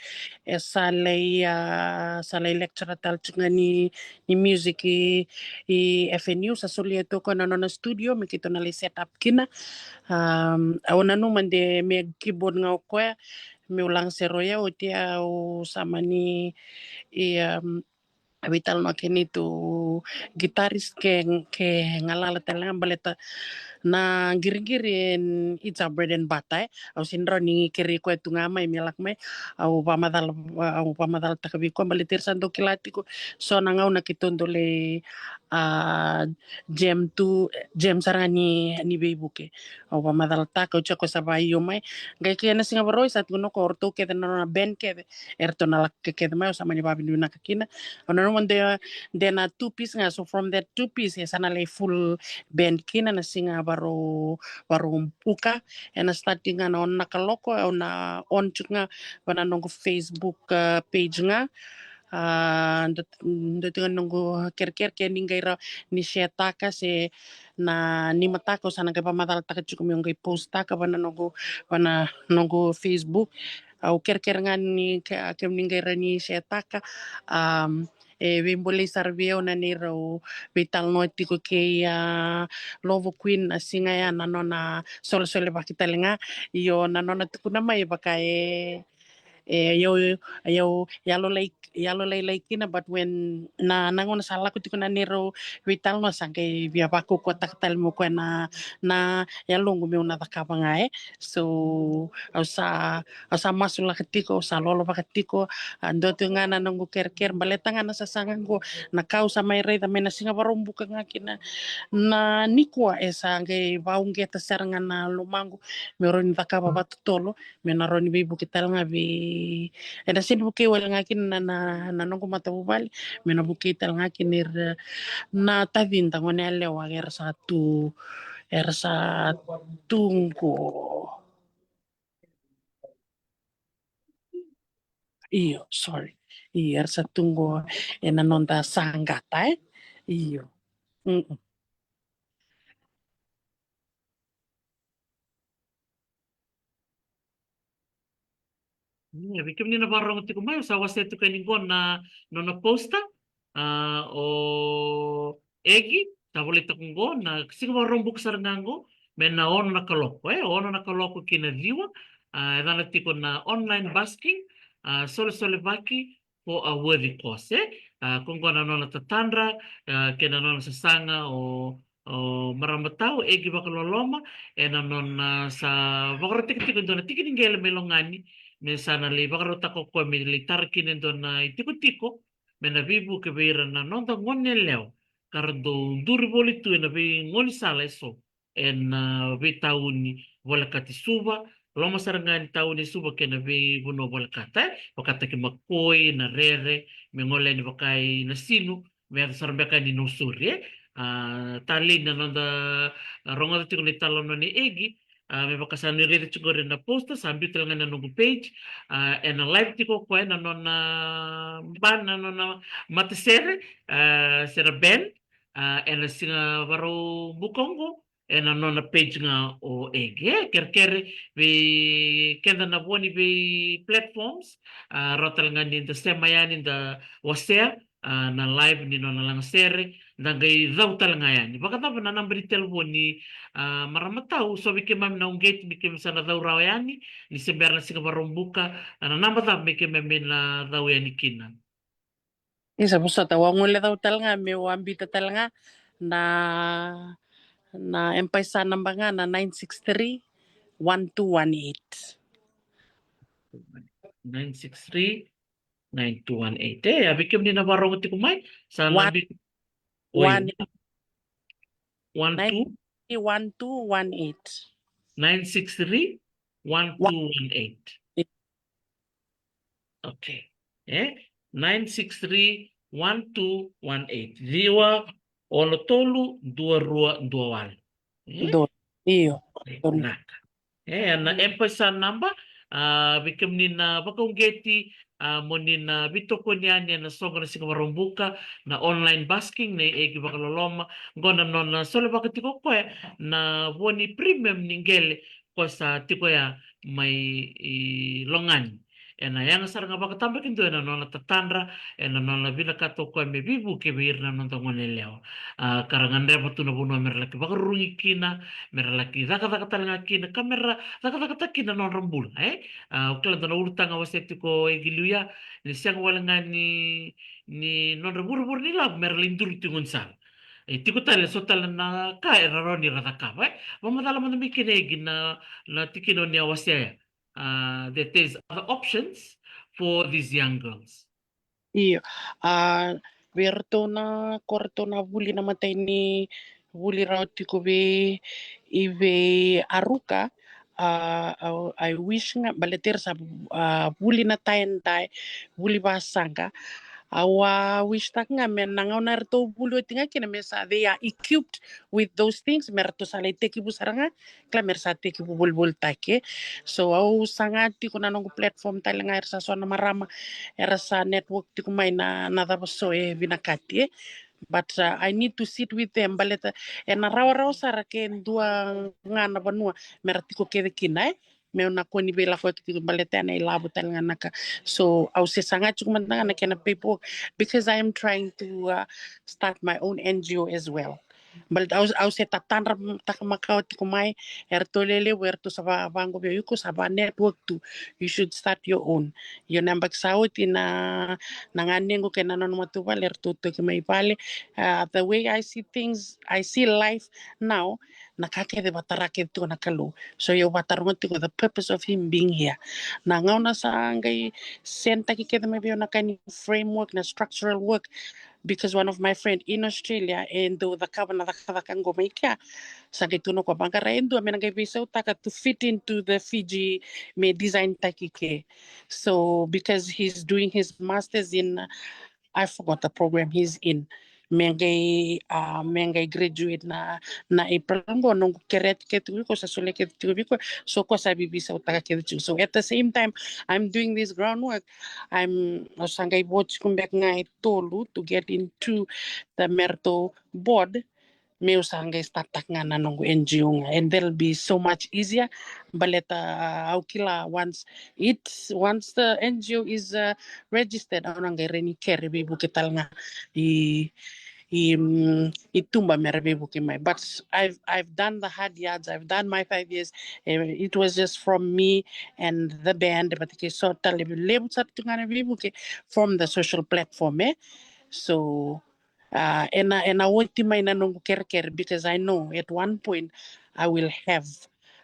e sa lai, a, sa lai lecturer tale tiko ga ni, ni music i, i F N U, sa solia tu o koya na nona studio me keitou na lai set up kina. Um, au nanuma de me keyboard ga o koya, meu lagasere o yau, oti au sa mani, e, um, veitalanoa kei neitou guitarist ke, ke galala tale ga baleta na qiriqiri, e, it's our bread and butter, e. Au sega ni rawa ni kerei koya tu ga mai me lako mai. Au vakamacala, au vakamacalataka vei koya baleta era sa dau kila tiko so na gauna keitou dau lai, a, jam tu, jam sara ga ni, ni veivuke. Au vakamacalataka, au tiko sa vakaio mai. Qai kei na Siga Vakarauwai sa tukuna o koya o ratou kece na nona band kece, eratou na lako kece mai, au sa mani vakavinavinaka kina. Au nanuma de, de na two piece ga, so from that two piece e sa na lai full band kina na Siga Vakarau, Vakaraubuka. Ena start ga na ono na kaloko, au na on tiko ga va na noqu Facebook, a, page ga. A, dua, dua tiko ga noqu kerekere ke ni qai rawa ni share-taka se na nimataka, au sa na qai vakamacalataka tiko meu qai post-taka va na noqu, va na noqu Facebook. Au kerekere ga ni ke, kemuni qai rawa ni share-taka. Um, e veibolei sara vei au na neirau veitalanoa tiko kei, a, Lovo Queen na siga ya, na nona solesolevaki tale ga. Io, na nona tukuna mai vaka e, e, io, io, yalo lai, yalo lailai kina, but when na, na gauna sa lako tiko na neirau veitalanoa sa qai via vakaukauwataka tale mai o koya na, na yaloqu meu na cakava ga, e. So au sa, au sa masulaka tiko, au sa lolovaka tiko. A, dua tiko ga na noqu kerekere baleta ga na sasaga qo, na ka au sa mai raica mai na Siga Vakaraubuka ga kina na nikua, e sa qai vakauqeta sara ga na lomaqu meu rawa ni cakava vakatotolo, meu na rawa ni veivuke tale ga vei, ena sega ni vukei wale ga kina na, na, na noqu matavuvale, meu na vukei tale ga kina ira na tacida, gone yalewa era sa tu, era sa tu qo. Io, sorry. Io, era sa tu qo ena noda saqata, e? Io. Mm-mm. Ia, vei kemuni na vakarorogo tiko mai, au sa wasea tiko yani qo na nona poster, a, o Egi, sa volai tiko qo, na Siga Vakaraubuka sara ga qo, me na ono na kaloko, e, ono na kaloko ki na ciwa, a, e yacana tiko na online busking, a, solesolevaki for a worthy cause, e. A, ko qo na nona tatadra, a, kei na nona sasaga o, o marama tau, Egi Vakaloloma, ena nona sa vakarautaki tiko e dua na tiki ni qele mai Logani, me sa na lai vakarautaka o koya me lai tara kina e dua na itikotiko, me na veivuke vei ira na noda gone yalewa ka ra dau duri voli tu ena veigaunisala eso. ena veitauni volekati Suva, loma sara ga ni tauni Suva kei na veivanua volekata, e vakataki Makoi, Narere, me gole yani vaka i Nasinu, me yaco sara beka yani Nausori, e. A, talei na noda, a, rogoca tiko na italanoa nei Egi, a, me vaka sa ni raica tiko qori na poster, sa biu tale ga na noqu page, a, ena live tiko o koya na nona band, na nona matasere, a, se na band, a, ena siga Vakaraubuka oqo, ena nona page ga o Egi. E, kerekere vei keda na vo ni vei platforms, a, rawa tale ga ni da sema yani, da wasea, a, na live ni nona lagasere, da qai cau tale ga yani. Vakacava na naba ni talevoni, a, marama tau, so vei keimami na uqeti me keimami sa na cau rawa yani, ni se bera na siga Vakaraubuka, a, na naba cava me keimami na cau yani kina? Isa, vosota, au a gole cau tale ga, meu a biuta tale ga na, na M-PAiSA naba ga na nine six three, one two one eight. Nine six three, nine two one eight. E, a vei kemuni na vakarogo tiko mai, sa na One, bi-, oi, one, one two? Nine six three, one two one eight. Nine six three, one two one eight. Okay. E? Nine six three, one two one eight. Ciwa, ono tolu, dua rua, dua walu. E? Dua. Io. E, vinaka. E, na M-PAiSA naba, a, vei kemuni na vakauqeti, a, mo ni na veitokoni yani ena soqo na siga Vakaraubuka, na online busking, na Egi Vakaloloma, qo na nona solevaka tiko o koya na vo ni premium ni qele, ko sa tiko ya mai i Logani. Ena yaga sara ga vakatabakidua ena nona tatadra, ena nona vinakata o koya me veivuke vei ira na noda gone yalewa. A, ka ra gadreva tu na vanua me ra laki vakarurugi kina, me ra laki cakacaka tale ga kina, ka me ra cakacakataka kina na nodra bula, e? A, au kila dua na ulutaga wasea tiko e Egi liu ya, ni sega wale ga ni, ni nodra vurevure ni lavo me ra lai duri tiko ni sala. E tiko tale so tale na ka era rawa ni ra cakava, e? Vakamacala mada mai kina e Egi na, na tikina o ni a wasea ya. Uh, that there's other options for these young girls. Io. A, vei iratou na, ko iratou na vuli na matai ni vuli rawa tiko vei, i vei Aruka, a, a, I wish ga, baleta era sa, a, vuli na tai and dye, vuli vasaqa. Au a wish taka ga me na gauna eratou vuli oti ga kina me sa, they are equipped with those things, me ratou sa lai tekivu sara ga, kila me ra sa tekivu volivolitaki. So au saga tiko na noqu platform tale ga, era sa so na marama era sa network tiko mai na, na cava so e vinakati, e. But, uh, I need to sit with them, baleta ena rawarawa sara ke dua ga na vanua me ra tiko kece kina, e. Meu na kua ni veilakoyaki tiko baleta ena ilavo tale ga na ka. So au se saga tiko mada ga na kena paperwork, because I am trying to, uh, start my own N G O as well. Baleta au, au se tatadra taka makawa tiko mai, eratou lelevu, eratou sa va, vaqo vei au, iko sa va network tu, you should start your own. Io, na yabaki sa oti na, na ganequ kei na nona matavuvale, eratou toki mai vale. Uh, the way I see things, I see life now, na ka kece vatara kece tiko na Kalou. So au vataroga tiko the purpose of him being here. Na gauna sa qai send taki kece mai vei au na ka ni framework, na structural work, because one of my friend in Australia, e dau cakava na cakacaka qo mai kea. Sa qai tukuna o koya, vaqara e dua me na qai veisautaka to fit into the Fiji me design taki ke. So because he's doing his masters in, I forgot the program he's in. Me qai, uh, me qai graduate na, na April qo, noqu kerea tiko vei koya, sa solia tiko vei koya. So koya sa veisautaka tiko. So at the same time, I'm doing this groundwork. I'm, au sa qai vo tiko beka ga e tolu to get into the Merto board. Meu sa qai start taka ga na noqu N G O ga, and that'll be so much easier. Baleta, uh, au kila once it's, once the N G O is, uh, registered, au na qai rawa ni kere veivuke tale ga i, i, mm, i tuba me ra veivuke mai. But I've, I've done the hard yards, I've done my five years. Eh, it was just from me and the band, but ke so tale levu sara tu ga na veivuke from the social platform, e. So, uh, ena, ena oti mai na noqu kerekere, because I know at one point I will have,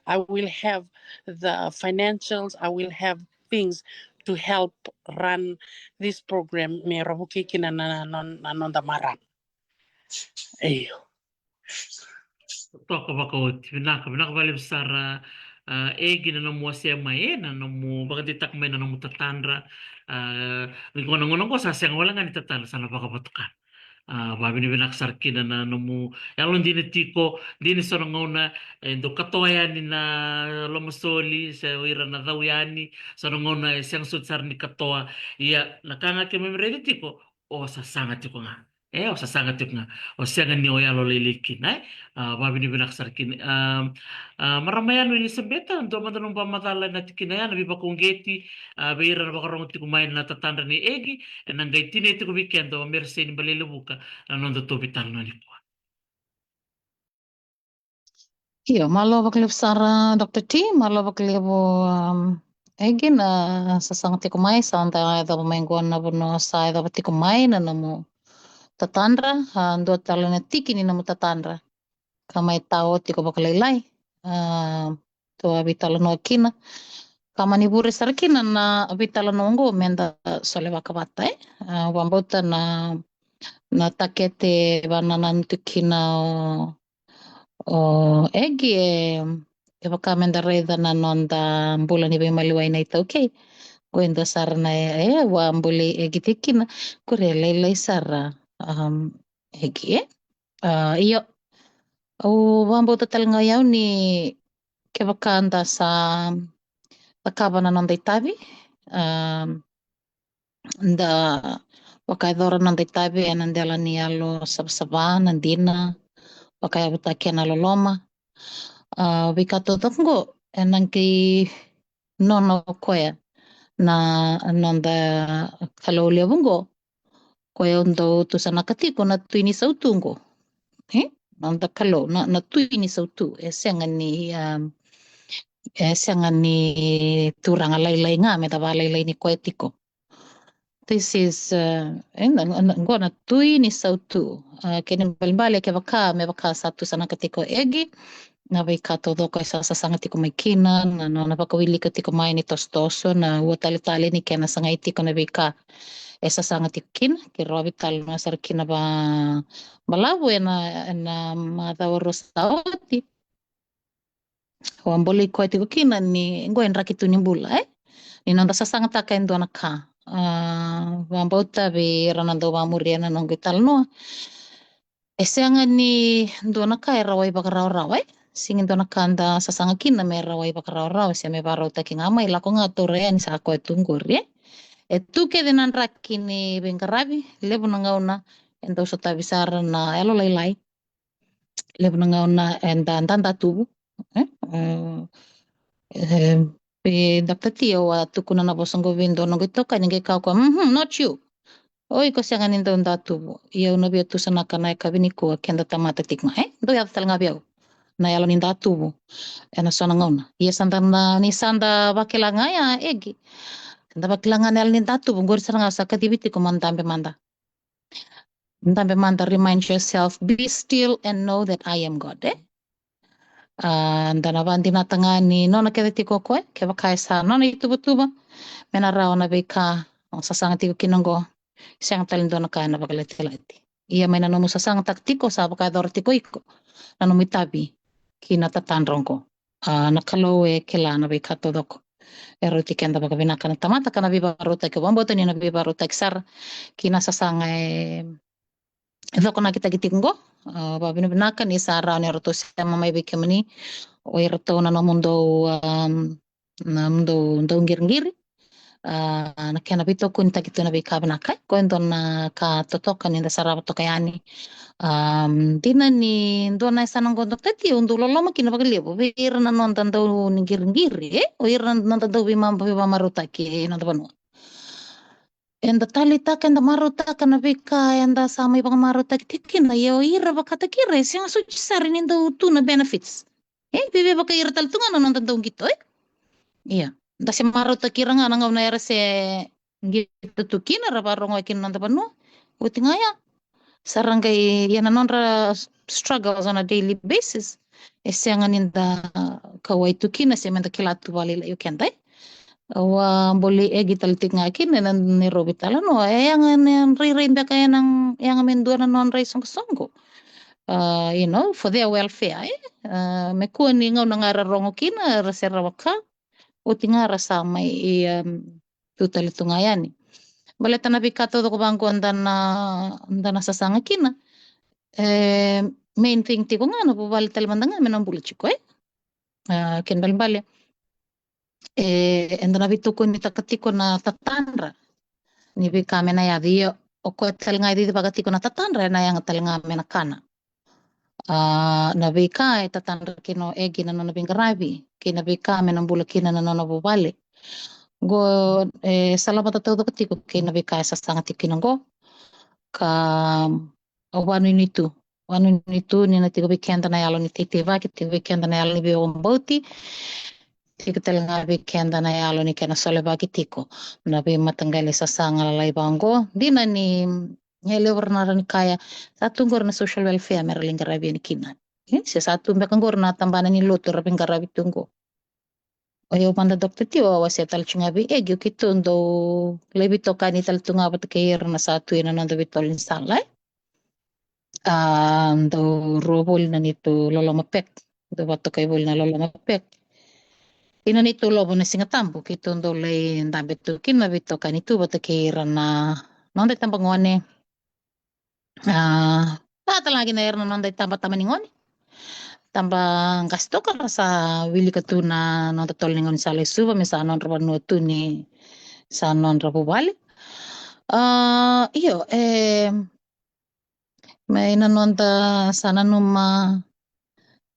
I will have the financials, I will have things to help run this program me ra vukei kina na, na, na, na noda marama. Io. Toka vakaoti, vinaka, vinaka vakalevu sara, a, Egi na nomu wasea mai, e, na nomu vakadeitaka mai na nomu tatadra, a, ni ko na gauna oqo sa sega wale ga ni tatadra, sa na vakavatuka. A, vavinavinaka sara kina na nomu yalodina tiko, dina so na gauna, e, dau katoa yani na lomasoli, se o ira na cau yani, so na gauna e sega soti sara ni katoa, ia, na ka ga keimami raica tiko, o sasaga tiko ga. E, o sasaga tiko ga. O sega ni o yalolailai kina, e? A, vavinavinaka sara kina. A, a, marama yalo Elisabeta, dua mada nomu vakamacala ena tikina ya, na veivakauqeti, a, vei ira na vakarogo tiko mai na tatadra nei Egi, ena qai tinia tiko vei keda o Merisei ni Balelevuka, na noda tou veitalanoa nikua. Io, malo vakalevu sara, Doctor T, malo vakalevu, um, Egi na sasaga tiko mai, sa da yacova mai qo na vanua sa yacova tiko mai na nomu tatadra, a, dua tale na tiki ni nomu tatadra. Ka mai tao tiko vakalailai, a, tou a veitalanoa kina. Ka mani vure sara kina na veitalanoa oqo me da sole vakavata, e? A, vakabauta na, na takete vanananu tu kina o, o Egi e, kevaka me da raica na noda bula ni veimaliwai na iTaukei. Qo e dua sara na e, e, au a bolei Egi tiko kina, qori e lailai sara, um, Egi, e? A, io, au vakabauta tale ga o yau ni kevaka da sa cakava na noda itavi, a, da vakayacora na noda itavi ena dela ni yalo savasava, na dina, vakayavutaki ena loloma. A, veika taucoko qo ena qai nona o koya na noda Kalou levu qo, koya au dau tusanaka tiko na Tui ni Sautu qo. E? Noda Kalou, na, na Tui ni Sautu, e sega ni, um, e sega ni turaga lailai ga me da vakalailai ni koya tiko. This is, uh, e, na, na, qo na Tui ni Sautu. Uh, kena ibalebale kevaka me vaka sa tusanaka tiko Egi, na veika taucoko e sa sasaga tiko mai kina, na, na, na vakawilika tiko mai ni tosotoso, na ua tale tale ni kena sagai tiko na veika e sasaga tiko kina, keirau a veitalanoa sara kina vakabalavu ena, ena macawa rua sa oti. Au a bolei koya tiko kina ni qo e draki tu ni bula, e? Ni noda sasagataka e dua na ka. A, vakabauta vei ira na dau vakamuria na noqu italanoa. E sega ni dua na ka e rawai vakarawarawa, e? Sega ni dua na ka da sasaga kina me rawai vakarawarawa, se me vakarautaki ga mai, lako ga taura yani sa koya tu qori, e? E tu kece na draki ni veiqaravi, levu na gauna e dau sotavi sara na yalolailai. Levu na gauna eda dadatuvu, e? E, e, e, Doctor T, au a tukuna na vosa qo vei dua noqu itokani, qai kaya o koya, "Mhm, not you. O iko sega ni dau datuvu." Ia au na via tusanaka na yakavi nikua, keda tamata tiko ga, e? Dau yaco tale ga vei au na yalo ni datuvu ena so na gauna. Ia sa da na, ni sa da vakila ga ya, Egi, da vakila ga na yalo ni datuvu, qori sara ga sa kacivi tiko mo dabe mada. Dabe mada, remind yourself, "Be still and know that I am God," e? A, da na vakadinata ga ni nona kece tiko o koya, kevaka e sa nona ituvatuva, me na rawa na veika o sasaga tiko kina qo, sega tale ni dua na ka ena vakalatilati. Ia mai na nomu sasagataka tiko, sa vakayacora tiko iko na nomu itavi ki na tatadra oqo. A, na Kalou e kila na veika taucoko. E rauti keda vakavinaka na tamata ka na veivakarautaki, au vakabauta ni na veivakarautaki sara ki na sasaga e, e cokonakitaki tiko qo. A, vakavinavinaka ni sa rawa ni ratou sema mai vei kemuni o iratou na nomudou, a, nomudou dauqiriqiri. A, na kena veitokonitaki tu na veika vinaka, e? Ko e dua na ka totoka ni da sarava toka yani. A, dina ni dua na yasana qo, Doctor T, au dau loloma kina vakalevu vei ira na noda dau ni qiriqiri, e? O ira na noda dau veima-, veivakamarautaki e noda vanua. Eda taleitaka, eda marautaka na veika eda sa mai vakamarautaki tiko kina, ia o ira vakataki ira e sega soti sara ni dau tu na benefits. E, vei, vei vaka ira tale tu ga na noda dau qito, e? Ia, da se marautaki ira ga na gauna era se qito tu kina, ra vakarogoya kina na noda vanua. Oti ga ya, sa ra qai, ia na nodra struggles on a daily basis, e sega ni da kauwai tu kina se me da kila tu vakalailai o keda, e? Au a bolei Egi tale tiko ga kina ena neirau veitalanoa, e yaga ni rairai beka ena yaga me dua na nodra isoqosoqo. uh, you know, for their welfare, e? Uh, me kua ni gauna ga era rogo kina, era se rawa ka, oti ga ra sa mai, um, tu tale tu ga yani. Baleta na veika taucoko vaqo da na, da na sasaga kina. E, main thing tiko ga na vuvale tale mada ga me na bula tiko, e? A, kena balebale, e, eda na veitokonitaka tiko na tatadra ni veika me na yaco, ia o koya tale ga e cicivaka tiko na tatadra, e na yaga tale ga me na kana. A, na veika e tatadra kina o Egi na nona veiqaravi, kei na veika me na bula kina na nona vuvale. Qo, e, salavata taucoko tiko kei na veika e sasaga tiko kina qo. Ka, au vakanuinui tu, vakanuinui tu ni na tiko vei keda na yalo ni teiteivaki, tiko vei keda na yalo ni veivakabauti, tiko tale ga vei keda na yalo ni kena solevaki tiko na veimataqali sasaga lalai vaqo. Dina ni e levu era na rawa ni kaya, sa tu qori na social welfare me ra lai qaravi yani kina. E, se sa tu beka qori na tabana ni lotu era veiqaravi tu qo. O yau mada, Doctor T, au a wasea tale tiko ga vei Egi, o keitou dau lai veitokani tale tu ga vata kei ira na sa tu ena noda veitolo ni sala, e? A, dau rua voli na neitou loloma pek, dau vakatokai voli na loloma pek. Ina neitou lovo na Siga Tabu, keitou dau lai dabe tu kina, veitokani tu vata kei ira na noda itabagone. A, a tale ga kina ira na noda itabataba ni gone. Taba qase toka ra sa wilika tu na noda tolo ni gaunisala e Suva, me sa nodra vanua tu ni sa nodra vuvale. A, io, e, mai na noda sa nanuma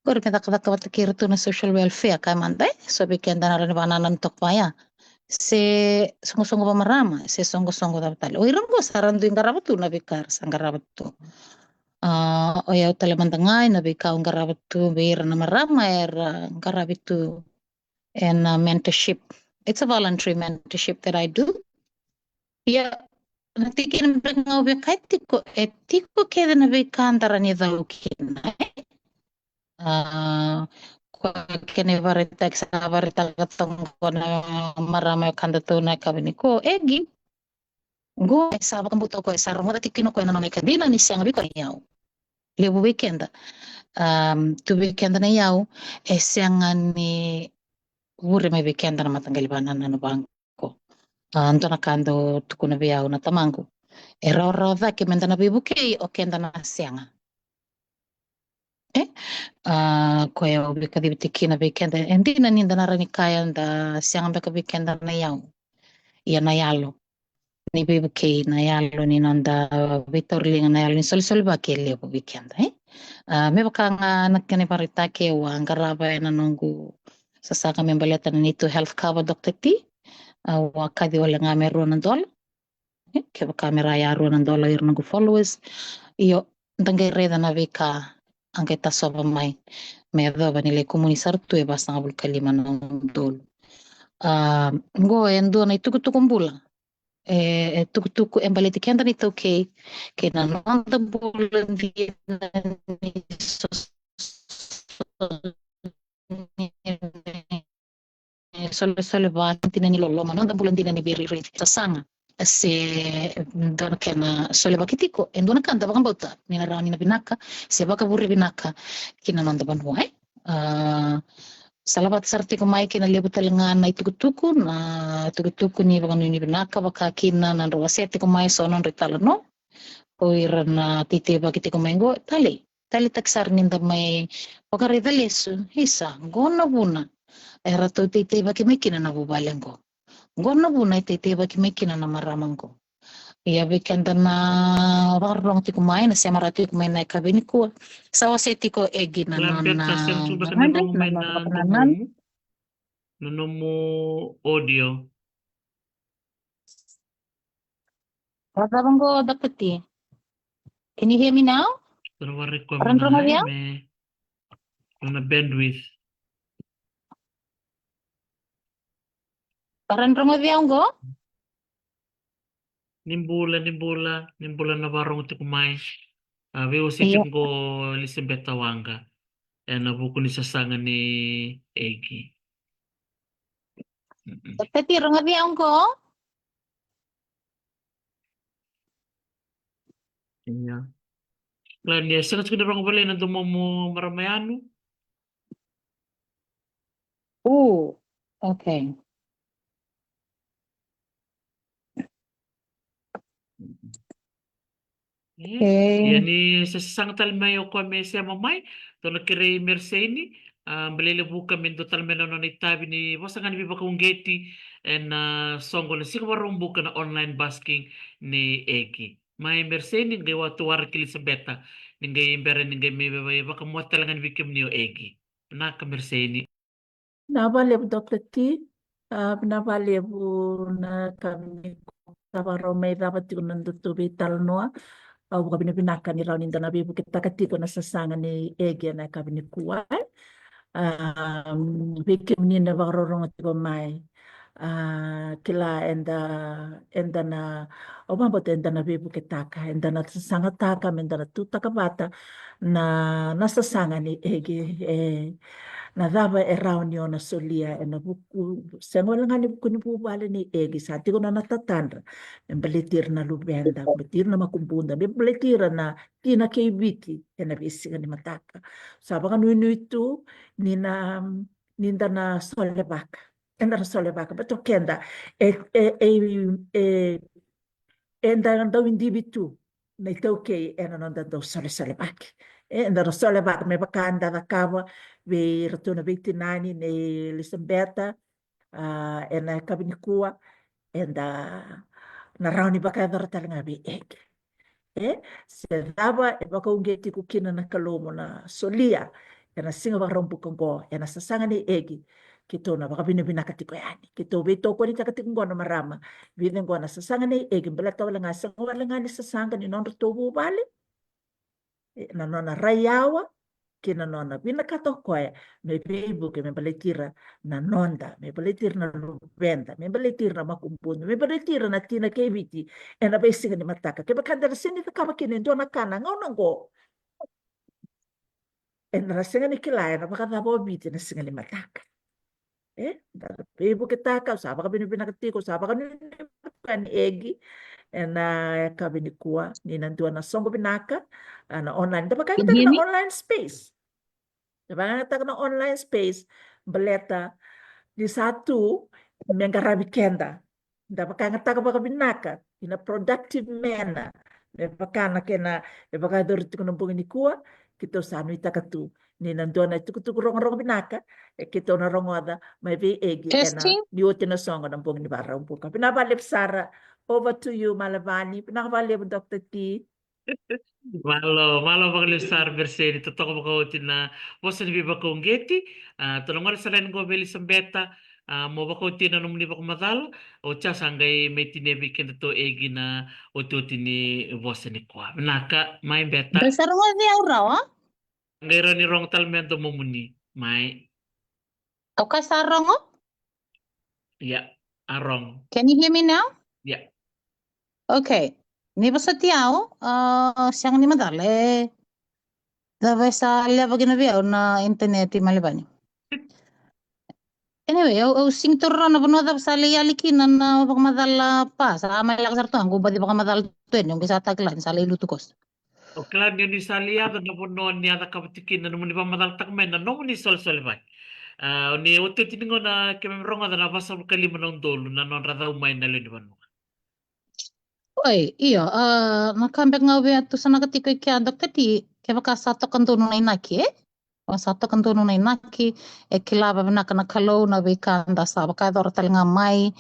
qori me cakacaka vata kei iratou na social welfare, kaya mada, e, so vei keda na rawa ni vakanananu toka vaya. Se soqosoqo vakamarama, se soqosoqo cava tale. O ira qo sa ra dui qarava tu na veika ra sa qarava tu. A, o yau tale mada ga, na veika au qarava tu vei ira na marama era qaravi tu ena mentorship. It's a voluntary mentorship that I do. Ia, na tikina beka ga au via kaya tiko, e tiko kece na veika da rawa ni cau kina, e? A, koya kena ivakaraitaki sa vakaraitaka toka qo na marama e kadatou na yakavi nikua, o Egi. Qo e sa vakabauta o koya, e sa rogoca tiko kina o koya na nona ika, dina ni sega vei koya na iyau. Levu vei keda, um, tu vei keda na iyau e sega ni vure mai vei keda na mataqali vakanananu vaqo. A, dua na ka dau tukuna vei au na tamaqu, e rawarawa cake meda na veivukei, o keda na sega. E, a, koya au veikacivi tiko kina vei keda, e dina ni da na rawa ni kaya da sega beka vei keda na iyau. Ia na yalo ni veivukei, na yalo ni noda veitauriliga, na yalo ni solesolevaki e levu vei keda, e? A, me vaka ga na kena ivakaraitaki, au a qarava ena noqu sasaga me baleta na neitou health cover, Doctor T. Au a kaci wale ga me rua na dola. E, kevaka me ra ya rua na dola ira noqu followers. Io, da qai raica na veika a qai tasova mai me yacova ni lai kumuni sara tu e vasagavulu ka lima na udolu. A, qo e dua na itukutuku bula. E, e tukutuku e baleti keda na iTaukei kei na noda bula dina ni soso, ni solesolevaki, dina ni loloma, noda bula dina ni veirairai, sasaga, se dua na kena solevaki tiko e dua na ka da vakabauta ni na rawa ni na vinaka se vakavure vinaka ki na noda vanua, e? A, salavata sara tiko mai kei na levu tale ga na itukutuku, na itukutuku ni vakanuinui vinaka, vaka kina na nodra wasea tiko mai so nodra italanoa o ira na teiteivaki tiko mai qo, talei. Taleitaki sara ni da mai vakaraica lesu, isa, qo na vuna e ratou teiteivaki mai kina na vuvale qo. Qo na vuna e teiteivaki mai kina na marama qo. Ia vei keda na vakarorogo tiko mai, na sema rawa tiko mai na yakavi nikua, sa wasea tiko o Egi na nona, na nona, na nomu audio. Cava qo, Doctor T? Can you hear me now? Vakarorogo vei au? Na bandwidth. Vakarorogo vei au qo? Ni bula, ni bula, ni bula na vakarorogo tiko mai. A, veiwasei tiko qo Elisabeta Waqa ena vuku ni sasaga ni Egi. Tati, rogoci au qo? Ia. Lani, e sega tiko ni rogo vale na domomu, marama Yanu. Ooh, okay. E, ia ni se sasaga tale mai o koya me sema mai, tou na kerei Mereseini, a, Balelevuka me dua tale mai na nona itavi ni vosa ga ni veivakauqeti ena soqo na Siga Vakaraubuka na online busking ni Egi. Mai Mereseini, qai watu wara ki Elisabeta, ni qai bera ni qai mai vakamoce tale ga ni vei kemuni o Egi. Vinaka Mereseini. Vinaka vakalevu Doctor T. A, vinaka vakalevu na yakavi nikua. Sa vakarau mai cava tiko na nodatou veitalanoa. Au vakavinavinaka ni rawa ni da na veivuketaka tiko na sasaga ni Egi ena yakavi nikua. A, vei kemuni na vakarorogo tiko mai. A, kila eda, eda na, au vakabauta eda na veivuketaka, eda na sasagataka, meda na tutaka vata na, na sasaga ni Egi, e, na cava e rawa ni o na solia ena vuku, sega wale ga ni vuku ni vuvale ni Egi, sa tiko na nona tatadra me baleti ira na luveda, me baleti ira na makubuda, me baleti ira na tina kei Viti ena veisiga ni mataka. Sa vakanuinui tu ni na, ni da na solevaka. Eda na solevaka, baleta o keda e, e, e, e, eda dau idivi tu na iTaukei ena noda dau solesolevaki. E, eda na solevaka me vaka eda cakava vei iratou na veitinani nei Elisabeta, a, ena yakavi nikua, eda na rawa ni vakayacora tale ga vei Egi. E, se cava e vakauqeti iko kina na Kalou mo na solia ena Siga Vakaraubuka oqo, ena sasaga nei Egi, keitou na vakavinavinaka tiko yani. Keitou veitokonitaka tiko oqo na marama, vica oqo na sasaga nei Egi, baleta wale ga, sega wale ga ni sasaga ni nodratou vuvale, e, na nona rai yawa, kei na nona vinakata o koya me veivuke, me baleti ira na noda, me baleti ira na luveda, me baleti ira na makubuda, me baleti ira na tina kei Viti ena veisiga ni mataka. Kevaka da na sega ni cakava kina e dua na ka na gauna oqo, eda na sega ni kila ena vakacava o Viti ena siga ni mataka. E, da na veivuketaka, au sa vakavinavinaka tiko, au sa vakanuinui vata ni Egi ena yakavi nikua, ni na dua na soqo vinaka, a, na online, da vakayagataka na online space. Da vakayagataka na online space, baleta ni sa tu me qaravi keda. Da vakayagataka vakavinaka, in a productive manner. Me vaka na kena e vakayacori tiko na bogi nikua, keitou sa nuitaka tu ni na dua na itukutuku rogorogo vinaka e keitou na rogoca mai vei Egi ena, ni oti na soqo na bogi ni Vakaraubuka. Vinaka vakalevu sara. Over to you, Malevani. Vinaka vakalevu, Doctor T. Malo, malo vakalevu sara, Mereseini, totoka vakaoti na vosa ni veivakauqeti. A, tou na gole sara yani qo vei Elisabeta, a, mo vakaoti na nomuni vakamacala, oti sa qai mai tinia vei kedatou Egi na otioti ni vosa nikua. Vinaka, mai Beta. Qai sa rogoci au rawa? Qai rawa ni rogo tale mai na domomuni, mai. Au ka sa rogo? Ia, a rogo. Can you hear me now? Ia. Okay. Ni vosoti au, a, sega ni macala e cava e sa leva kina vei au na internet, Malevani. Anyway, au, au sega ni taura rawa na vanua cava sa lai yali kina na vakamacala, pa sa mai lako sara tu ga, qo baci vakamacala tu yani, au qai sa takila ni sa lai lutu koso. O kila ni o ni sa lai yaco na vanua ni a cakava tiko kina na nomuni vakamacalataka mai na nomuni solesolevaki. A, o ni otioti ni gauna keimami rogoca na vasagavulu ka lima na udolu na nodra cau mai na lewe ni vanua. Oi, io, a, na ka beka ga au via tusanaka tiko i kea, Doctor T, kevaka sa toka donu na inaki, e? Sa toka donu na inaki, e kila vavinaka na Kalou na veika da sa vakayacora tale ga mai,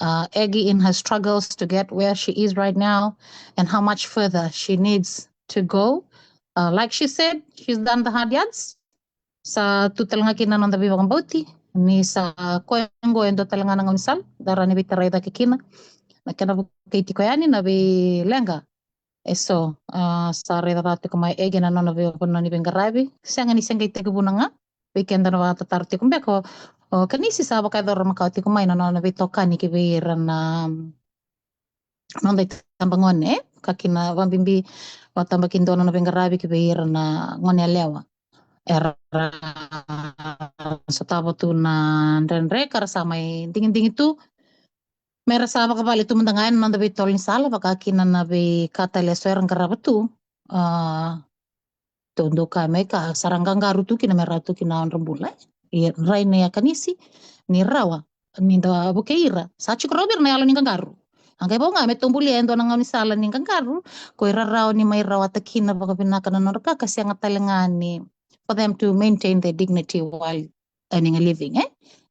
uh, Egi in her struggles to get where she is right now and how much further she needs to go. Uh, like she said, she's done the hard yards. Sa tu tale ga kina na noda veivakabauti ni sa koya oqo e dua tale ga na gaunisala da rawa ni veitarai cake kina. Na kena vukei tiko yani na veileqa eso, a, sa raica rawa tiko mai Egi na nona veivanua ni veiqaravi. Sega ni se qai tekivuna ga vei keda na vakatataro tiko beka o, o Kanisi sa vakayacora makawa tiko mai na nona veitokani ki vei ira na, noda itabagone, e? Ka kina vakabibi vakatabakidua na nona veiqaravi ki vei ira na gone yalewa era sotava tu na dredre ka ra sa mai digidigi tu. Me ra sa vakavale tu mada ga ena noda veitolo ni sala, vaka kina na veika tale eso era qarava tu. A, Tou dou kaya mai ka sa ra qaqaru tu kina me rawa tu kina nodra bula. E rai na yakanisi ni rawa ni da vukei ira. Sa tiko rawa vei ira na yalo ni qaqaru. A qai vau ga me tou bulia e dua na gaunisala ni qaqaru ko ira rawa ni mai rawata kina vakavinaka na nodra ka, ka sega tale ga ni for them to maintain their dignity while earning a living, e?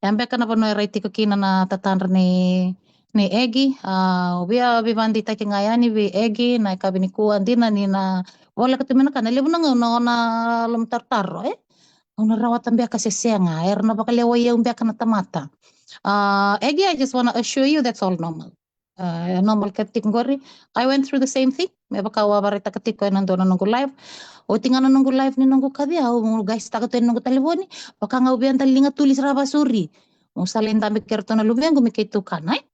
E beka na vanua e rai tiko kina na tatadra ni, ni Egi. A, au via veivakadeitaki ga yani vei Egi na yakavi nikua, dina ni na voleka tu mai na ka na levu na gauna o na lomatarotaro, e? Au na rawata beka se sega, era na vakalewai au beka na tamata. A, Egi, I just wanna assure you that's all normal. A, e normal kece tiko qori. I went through the same thing. Me vaka au a vakaraitaka tiko ena dua na noqu live. Oti ga na noqu live ni noqu kaci, au qai sitaka tu ena noqu talevoni. Vaka ga au via daliga tuli sara vasuri. Au sa lai dabe kei ratou na luvequ me keitou kana, e?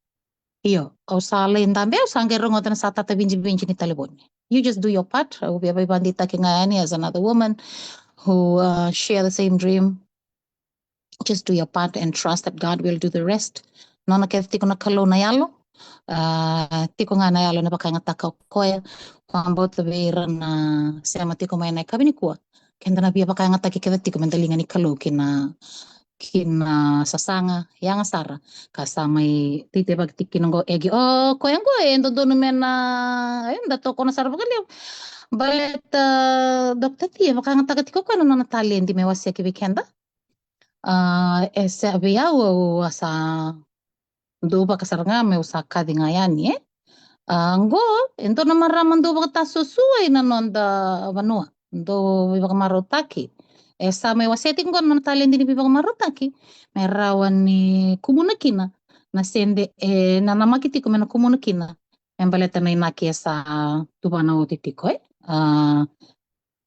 Io, au sa lai dabe, au sa qai rogoca na sa tata vinjiviji ni talevoni. You just do your part. Au via veivakadeitaki ga yani as another woman who, uh, share the same dream. Just do your part and trust that God will do the rest. Nona kece tiko na Kalou na yalo. A, tiko ga na yalo na vakayagataka o koya. Vakabauta vei ira na sema tiko mai na yakavi nikua. Keda na via vakayagataki kece tiko me daliga ni Kalou ki na, ki na sasaga yaga sara. Ka sa mai teitei vakatiki kina qo Egi. O koya qo e dodonu me na, e da tokona sara vakalevu. Baleta Doctor T e vakayagataka tiko koya na nona taledi me wasea ki vei keda. A, e se vei au, au a sa dou vaka sara ga meu sa kaci ga yani, e? A, qo e dua na marama dou vakatasuasua ina noda vanua, dou veivakamarautaki. E sa mai wasea tiko qo na nona taledi ni veivakamarautaki me rawa ni kumuna kina na sede e nanamaki tiko me na kumuna kina me baleta na inaki e sa tuvana oti tiko, e? A,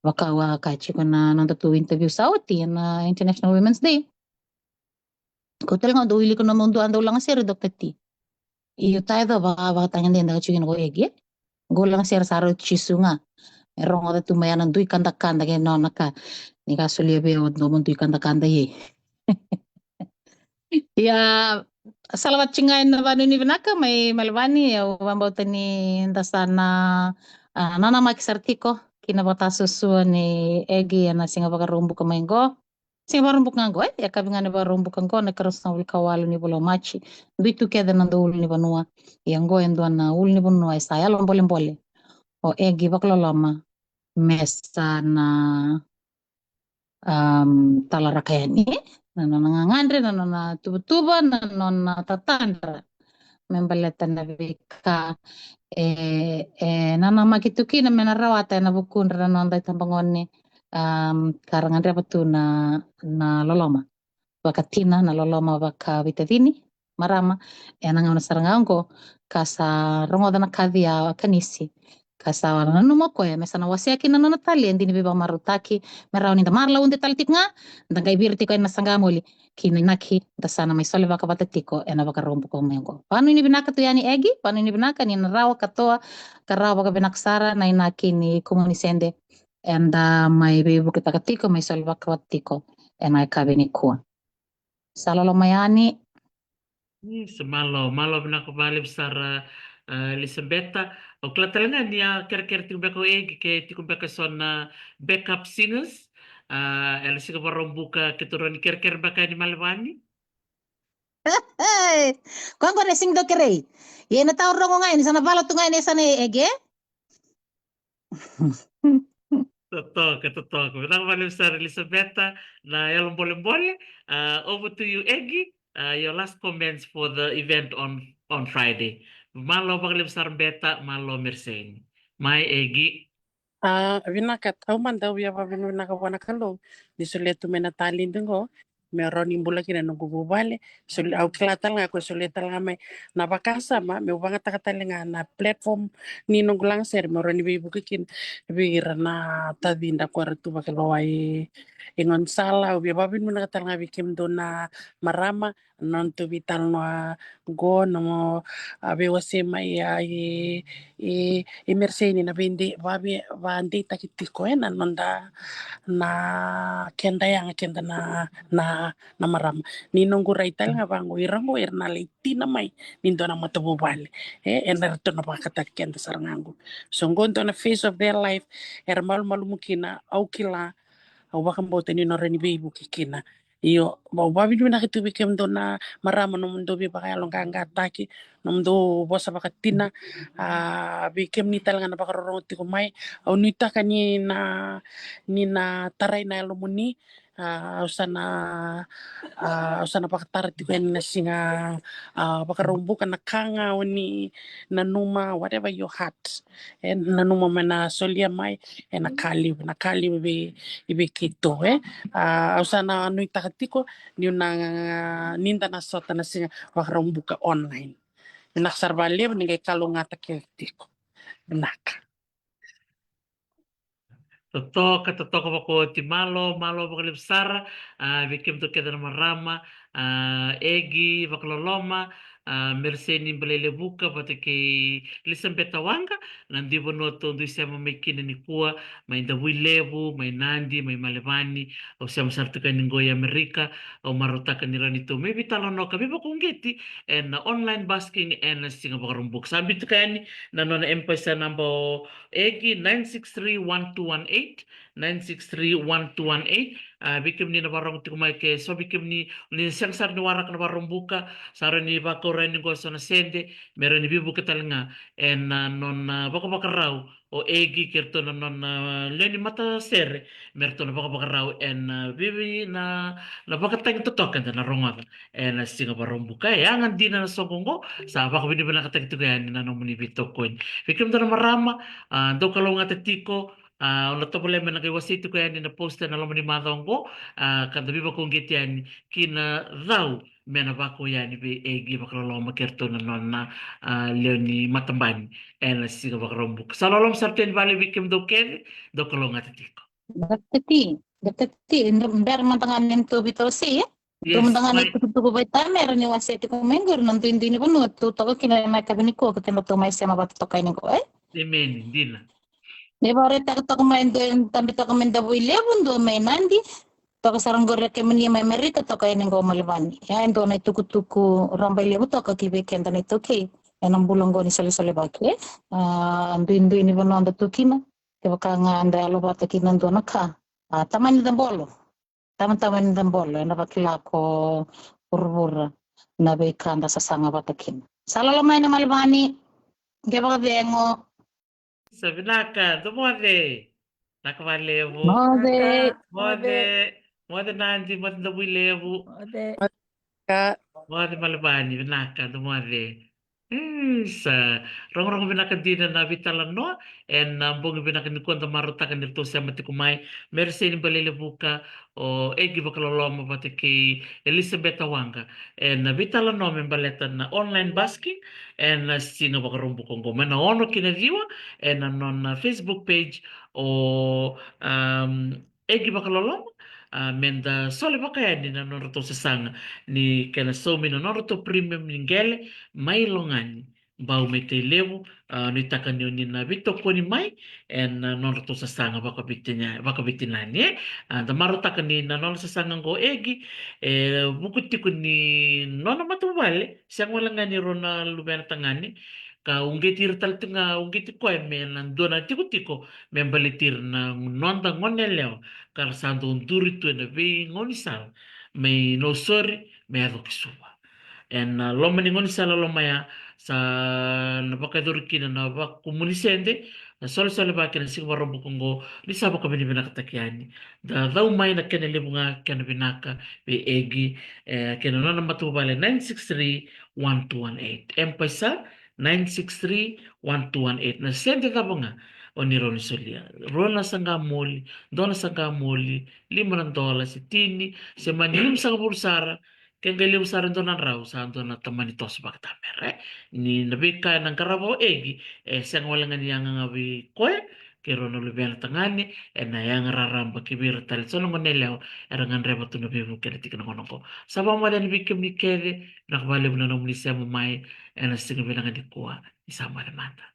vaka au a kaya tiko na noda tu interview sa oti ena International Women's Day. Ko tale ga dou wilika na nomu dua dau lagasere Doctor T. Io, ta e dau vaka, vakatagedegede tiko kina ko Egi, e? Qo lagasere sa rauti Jisu ga. E rogoca tu mai ana dui kadakada kei nona ka. Ni ka solia vei au dua mo dui kadakada, e. Ia, salavata tiko ga ena vakanuinui vinaka mai Melevani, au vakabauta ni da sa na, a, nanamaki sara tiko ki na vakatasuasua ni Egi ena siga Vakaraubuka mai qo. Siga Vakaraubuka ga qo, e? Yakavi ga ni Vakaraubuka qo, na ikaruasagavulu ka walu ni vula o Maji. Dui tu kece na dau ulunivanua. Ia qo e dua na ulunivanua e sa yalo bolebole o Egi Vakaloloma me sa na, um, talaraka yani na nona gagadre, na nona tuvatuva, na nona tatadra me baleta na veika e, e nanamaki tu kina me na rawata ena vukudra na noda itabagone, um, ka ra gadreva tu na, na loloma vakatina, na loloma vakaveitacini, marama, ena gauna sara ga oqo ka sa rogoca na kaci a kanisi, ka sa nanuma o koya me sa na wasea kina na nona taledi ni veivakamarautaki me rawa ni da maralaude tale tiko ga, da qai vira tiko ena saqa moli ki na inaki da sa na mai solevaka vata tiko ena Vakaraubuka mai oqo. Vakanuinui vinaka tu yani Egi, vakanuinui vinaka ni na rawa katoa, ka rawa vakavinaka sara na inaki ni kumuni sede eda mai veivuketaka tiko, mai solevaka vata tiko ena yakavi nikua. Sa loloma yani. Yes, malo, malo vinaka vakalevu sara, eh, Elisabeta. Au kila tale ga ni a kerekere tiko beka o Egi ke tiko beka eso na backup singers. Ah, ena siga Vakaraubuka keitou rawa ni kerekere beka yani Melevani. Koya qo na siga dau kerei. Ia na tau rogo ga yani, sa na vala tu ga yani, sa na Egi. Totoka, totoka. Vinaka vakalevu sara Elisabeta, na yalo bolebole. Uh, over to you, Egi. Uh, your last comments for the event on, on Friday. Malo vakalevu sara Beta, malo Merseni. Mai Egi. A, vinaka, au mada au via vakavinavinaka vua na Kalou ni solia tu mai na taledi qo me rawa ni bula kina na noqu vuvale. Soli, au kila tale ga ko solia tale ga mai na vakasama meu vagataka tale ga na platform ni noqu lagasere me rawa ni veivuke kina vei ira na tacidra ko era tu vakailoa i, E gaunisala, au via vakavinavinaka tale ga vei kemudou na marama, na nodatou veitalanoa qo, na mo, a, veiwasei mai, a, i, i, i Mersey ni na veidei, vave, vadeitaki tiko, e, na noda, na keda yaga keda na, na, na marama. Ni noqu rai tale ga vaqo, ira qo era na lai tina mai ni dua na matavuvale. E, ena ratou na vakataki keda sara ga qo. So qo dua na phase of their life, era malumalumu kina, au kila, au vakabauta ni na rawa ni veivuke kina. Io, au vakavinavinaka tu vei kemudou na marama, nomudou veivakayaloqaqataki, nomudou vosa vakatina, a, vei kemuni tale ga na vakarorogo tiko mai, au nuitaka ni na, ni na tarai na yalomuni, a, au sa na, a, au sa na vakatara tiko yani na siga, a, Vakaraubuka na ka ga o ni nanuma, whatever your heart. E, nanuma me na solia mai, e, na ka levu, na ka levu vei, i vei keitou, e. A, au sa na nuitaka tiko, niu na, ni da na sota na siga Vakaraubuka online. Vinaka sara vakalevu, ni qai kalougata kece tiko. Vinaka. Totoka, totoka vakaoti, malo, malo vakalevu sara, a, vei kemudou kece na marama, a, Egi Vakaloloma, a, Mersey ni Balelevuka, vata kei Elisabeta Waqa, na dui vanua tou dui sema mai kina nikua, mai Davuilevu, mai Nadi, mai Melevani, au sema sara tiko yani qo i Amerika, au marautaka ni rawa ni tou mai veitalanoa ka veivakauqeti, ena online basking, ena siga Vakaraubuka. Sa biuta yani na nona M-PAiSA naba o Egi, nine six three one two one eight, nine six three one two one eight. A, vei kemuni na vakarogo tiko mai ke, so vei kemuni, ni sega sara ni waraka na Vakaraubuka, sa rawa ni vakaurani qo so na sede, me rawa ni veivuke tale ga, ena, a, nona, a, vakavakarau, o Egi kei ratou na nona, a, lewe ni matasere, me ratou na vakavakarau, ena, a, veivi na, na vakatagi totoka eda na rogoca. Ena siga Vakaraubuka, e yaga dina na soqo qo, sa vakavinavinakataki tiko yani na nomuni veitokoni. Vei kemudou na marama, a, dou kalougata tiko, a, au na tovolea me na qai wasei tiko yani na poster na loma ni macawa qo, a, ka da veivakauqeti yani, ki na cau me na vakau yani vei Egi Vakaloloma kei ratou na nona, a, lewe ni matabani, ena siga Vakaraubuka. Sa loloma sara tu yani vale vei kemudou kece, dou kalougata tiko. Dakatati, dakatati, bera mada ga me tou veitawasei, e? Tou mada ga na itukutuku vakatamera ni wasea tiko mai qori na duidui ni vanua tou toka kina ena yakavi nikua, ka tou mai sema vata toka yani qo, e? Emeni, dina. Ni vakaraitaka toka mai dua, tabe toka mai Davuilevu, dua mai Nadi, toka sara qori kemuni mai Amerika, toka yani qo Melevani. Ia, e dua na itukutuku rabailevu toka ki vei keda na iTaukei ena bula qo ni solesolevaki, e? A, duidui ni vanua da tu kina, kevaka ga da yalovata kina dua na ka. A, tamani cabolo. Tama, tamani cabolo, ena vakila ko vuravura na veika da sasaga vata kina. Sa loloma mai na Melevani, qai vakacegu. Sa vinaka, dou moce. Vinaka vakalevu. Moce. Moce. Moce Nadi, moce Davuilevu. Moce. Ka. Moce Melevani, vinaka, dou moce. E, sa rogorogo vinaka dina na veitalanoa ena bogi vinaka nikua, da marautaka ni ratou sema tiko mai Mersey ni Balelevuka, o Egi Vakaloloma vata kei Elisabeta Waqa, ena veitalanoa me baleta na online basking ena siga Vakaraubuka oqo, mai na ono ki na ciwa, ena nona Facebook page o, um, Egi Vakaloloma, a, meda sole vaka yani na nodratou sasaga ni kena saumi na nodratou premium ni qele mai Logani, bau mai Tailevu, a, nuitaka ni oni na veitokoni mai ena, a, nodratou sasaga vakaveitina-, vakaveitinani, e. A, da marautaka ni na nona sasaga oqo Egi, e vuku tiko ni nona matavuvale, sega wale ga ni rau na luvena tagane, ka uqeti ira tale tiko ga, uqeti koya me na dua na tikotiko me baleti ira na noda gone yalewa ka ra sa dau duri tu ena veigaunisala mai Nausori me yaco ki Suva. Ena, a, loma ni gaunisala loma ya sa na vakayacori kina na vakumuni sede, na solesolevaki ena siga Vakaraubuka oqo, ni sa vakavinavinakataki yani. Da cau mai na kena levu ga kena vinaka vei Egi, e, kei na nona matavuvale, nine six three one two one eight. M-PAiSA, nine six three one two one eight. Na sede cava ga o ni rawa ni solia. Rua na saqa moli, dua na saqa moli, lima na dola, se tini, se mani limasagavulu sara, ke qai levu sara e dua na drau, sa dua na tamani toso vakatamera, e. Ni na veika ena qarava o Egi, e sega wale ga ni yaga ga vei koya, kei rau na luvena tagane, ena yaga raraba ki vei ira tale so na gone yalewa era gadreva tu na veivuke ena tikina qo. Sa vakamoce yani vei kemuni kece, vinaka vakalevu na nomuni sema mai ena siga vinaka nikua. Ni sa moce mada.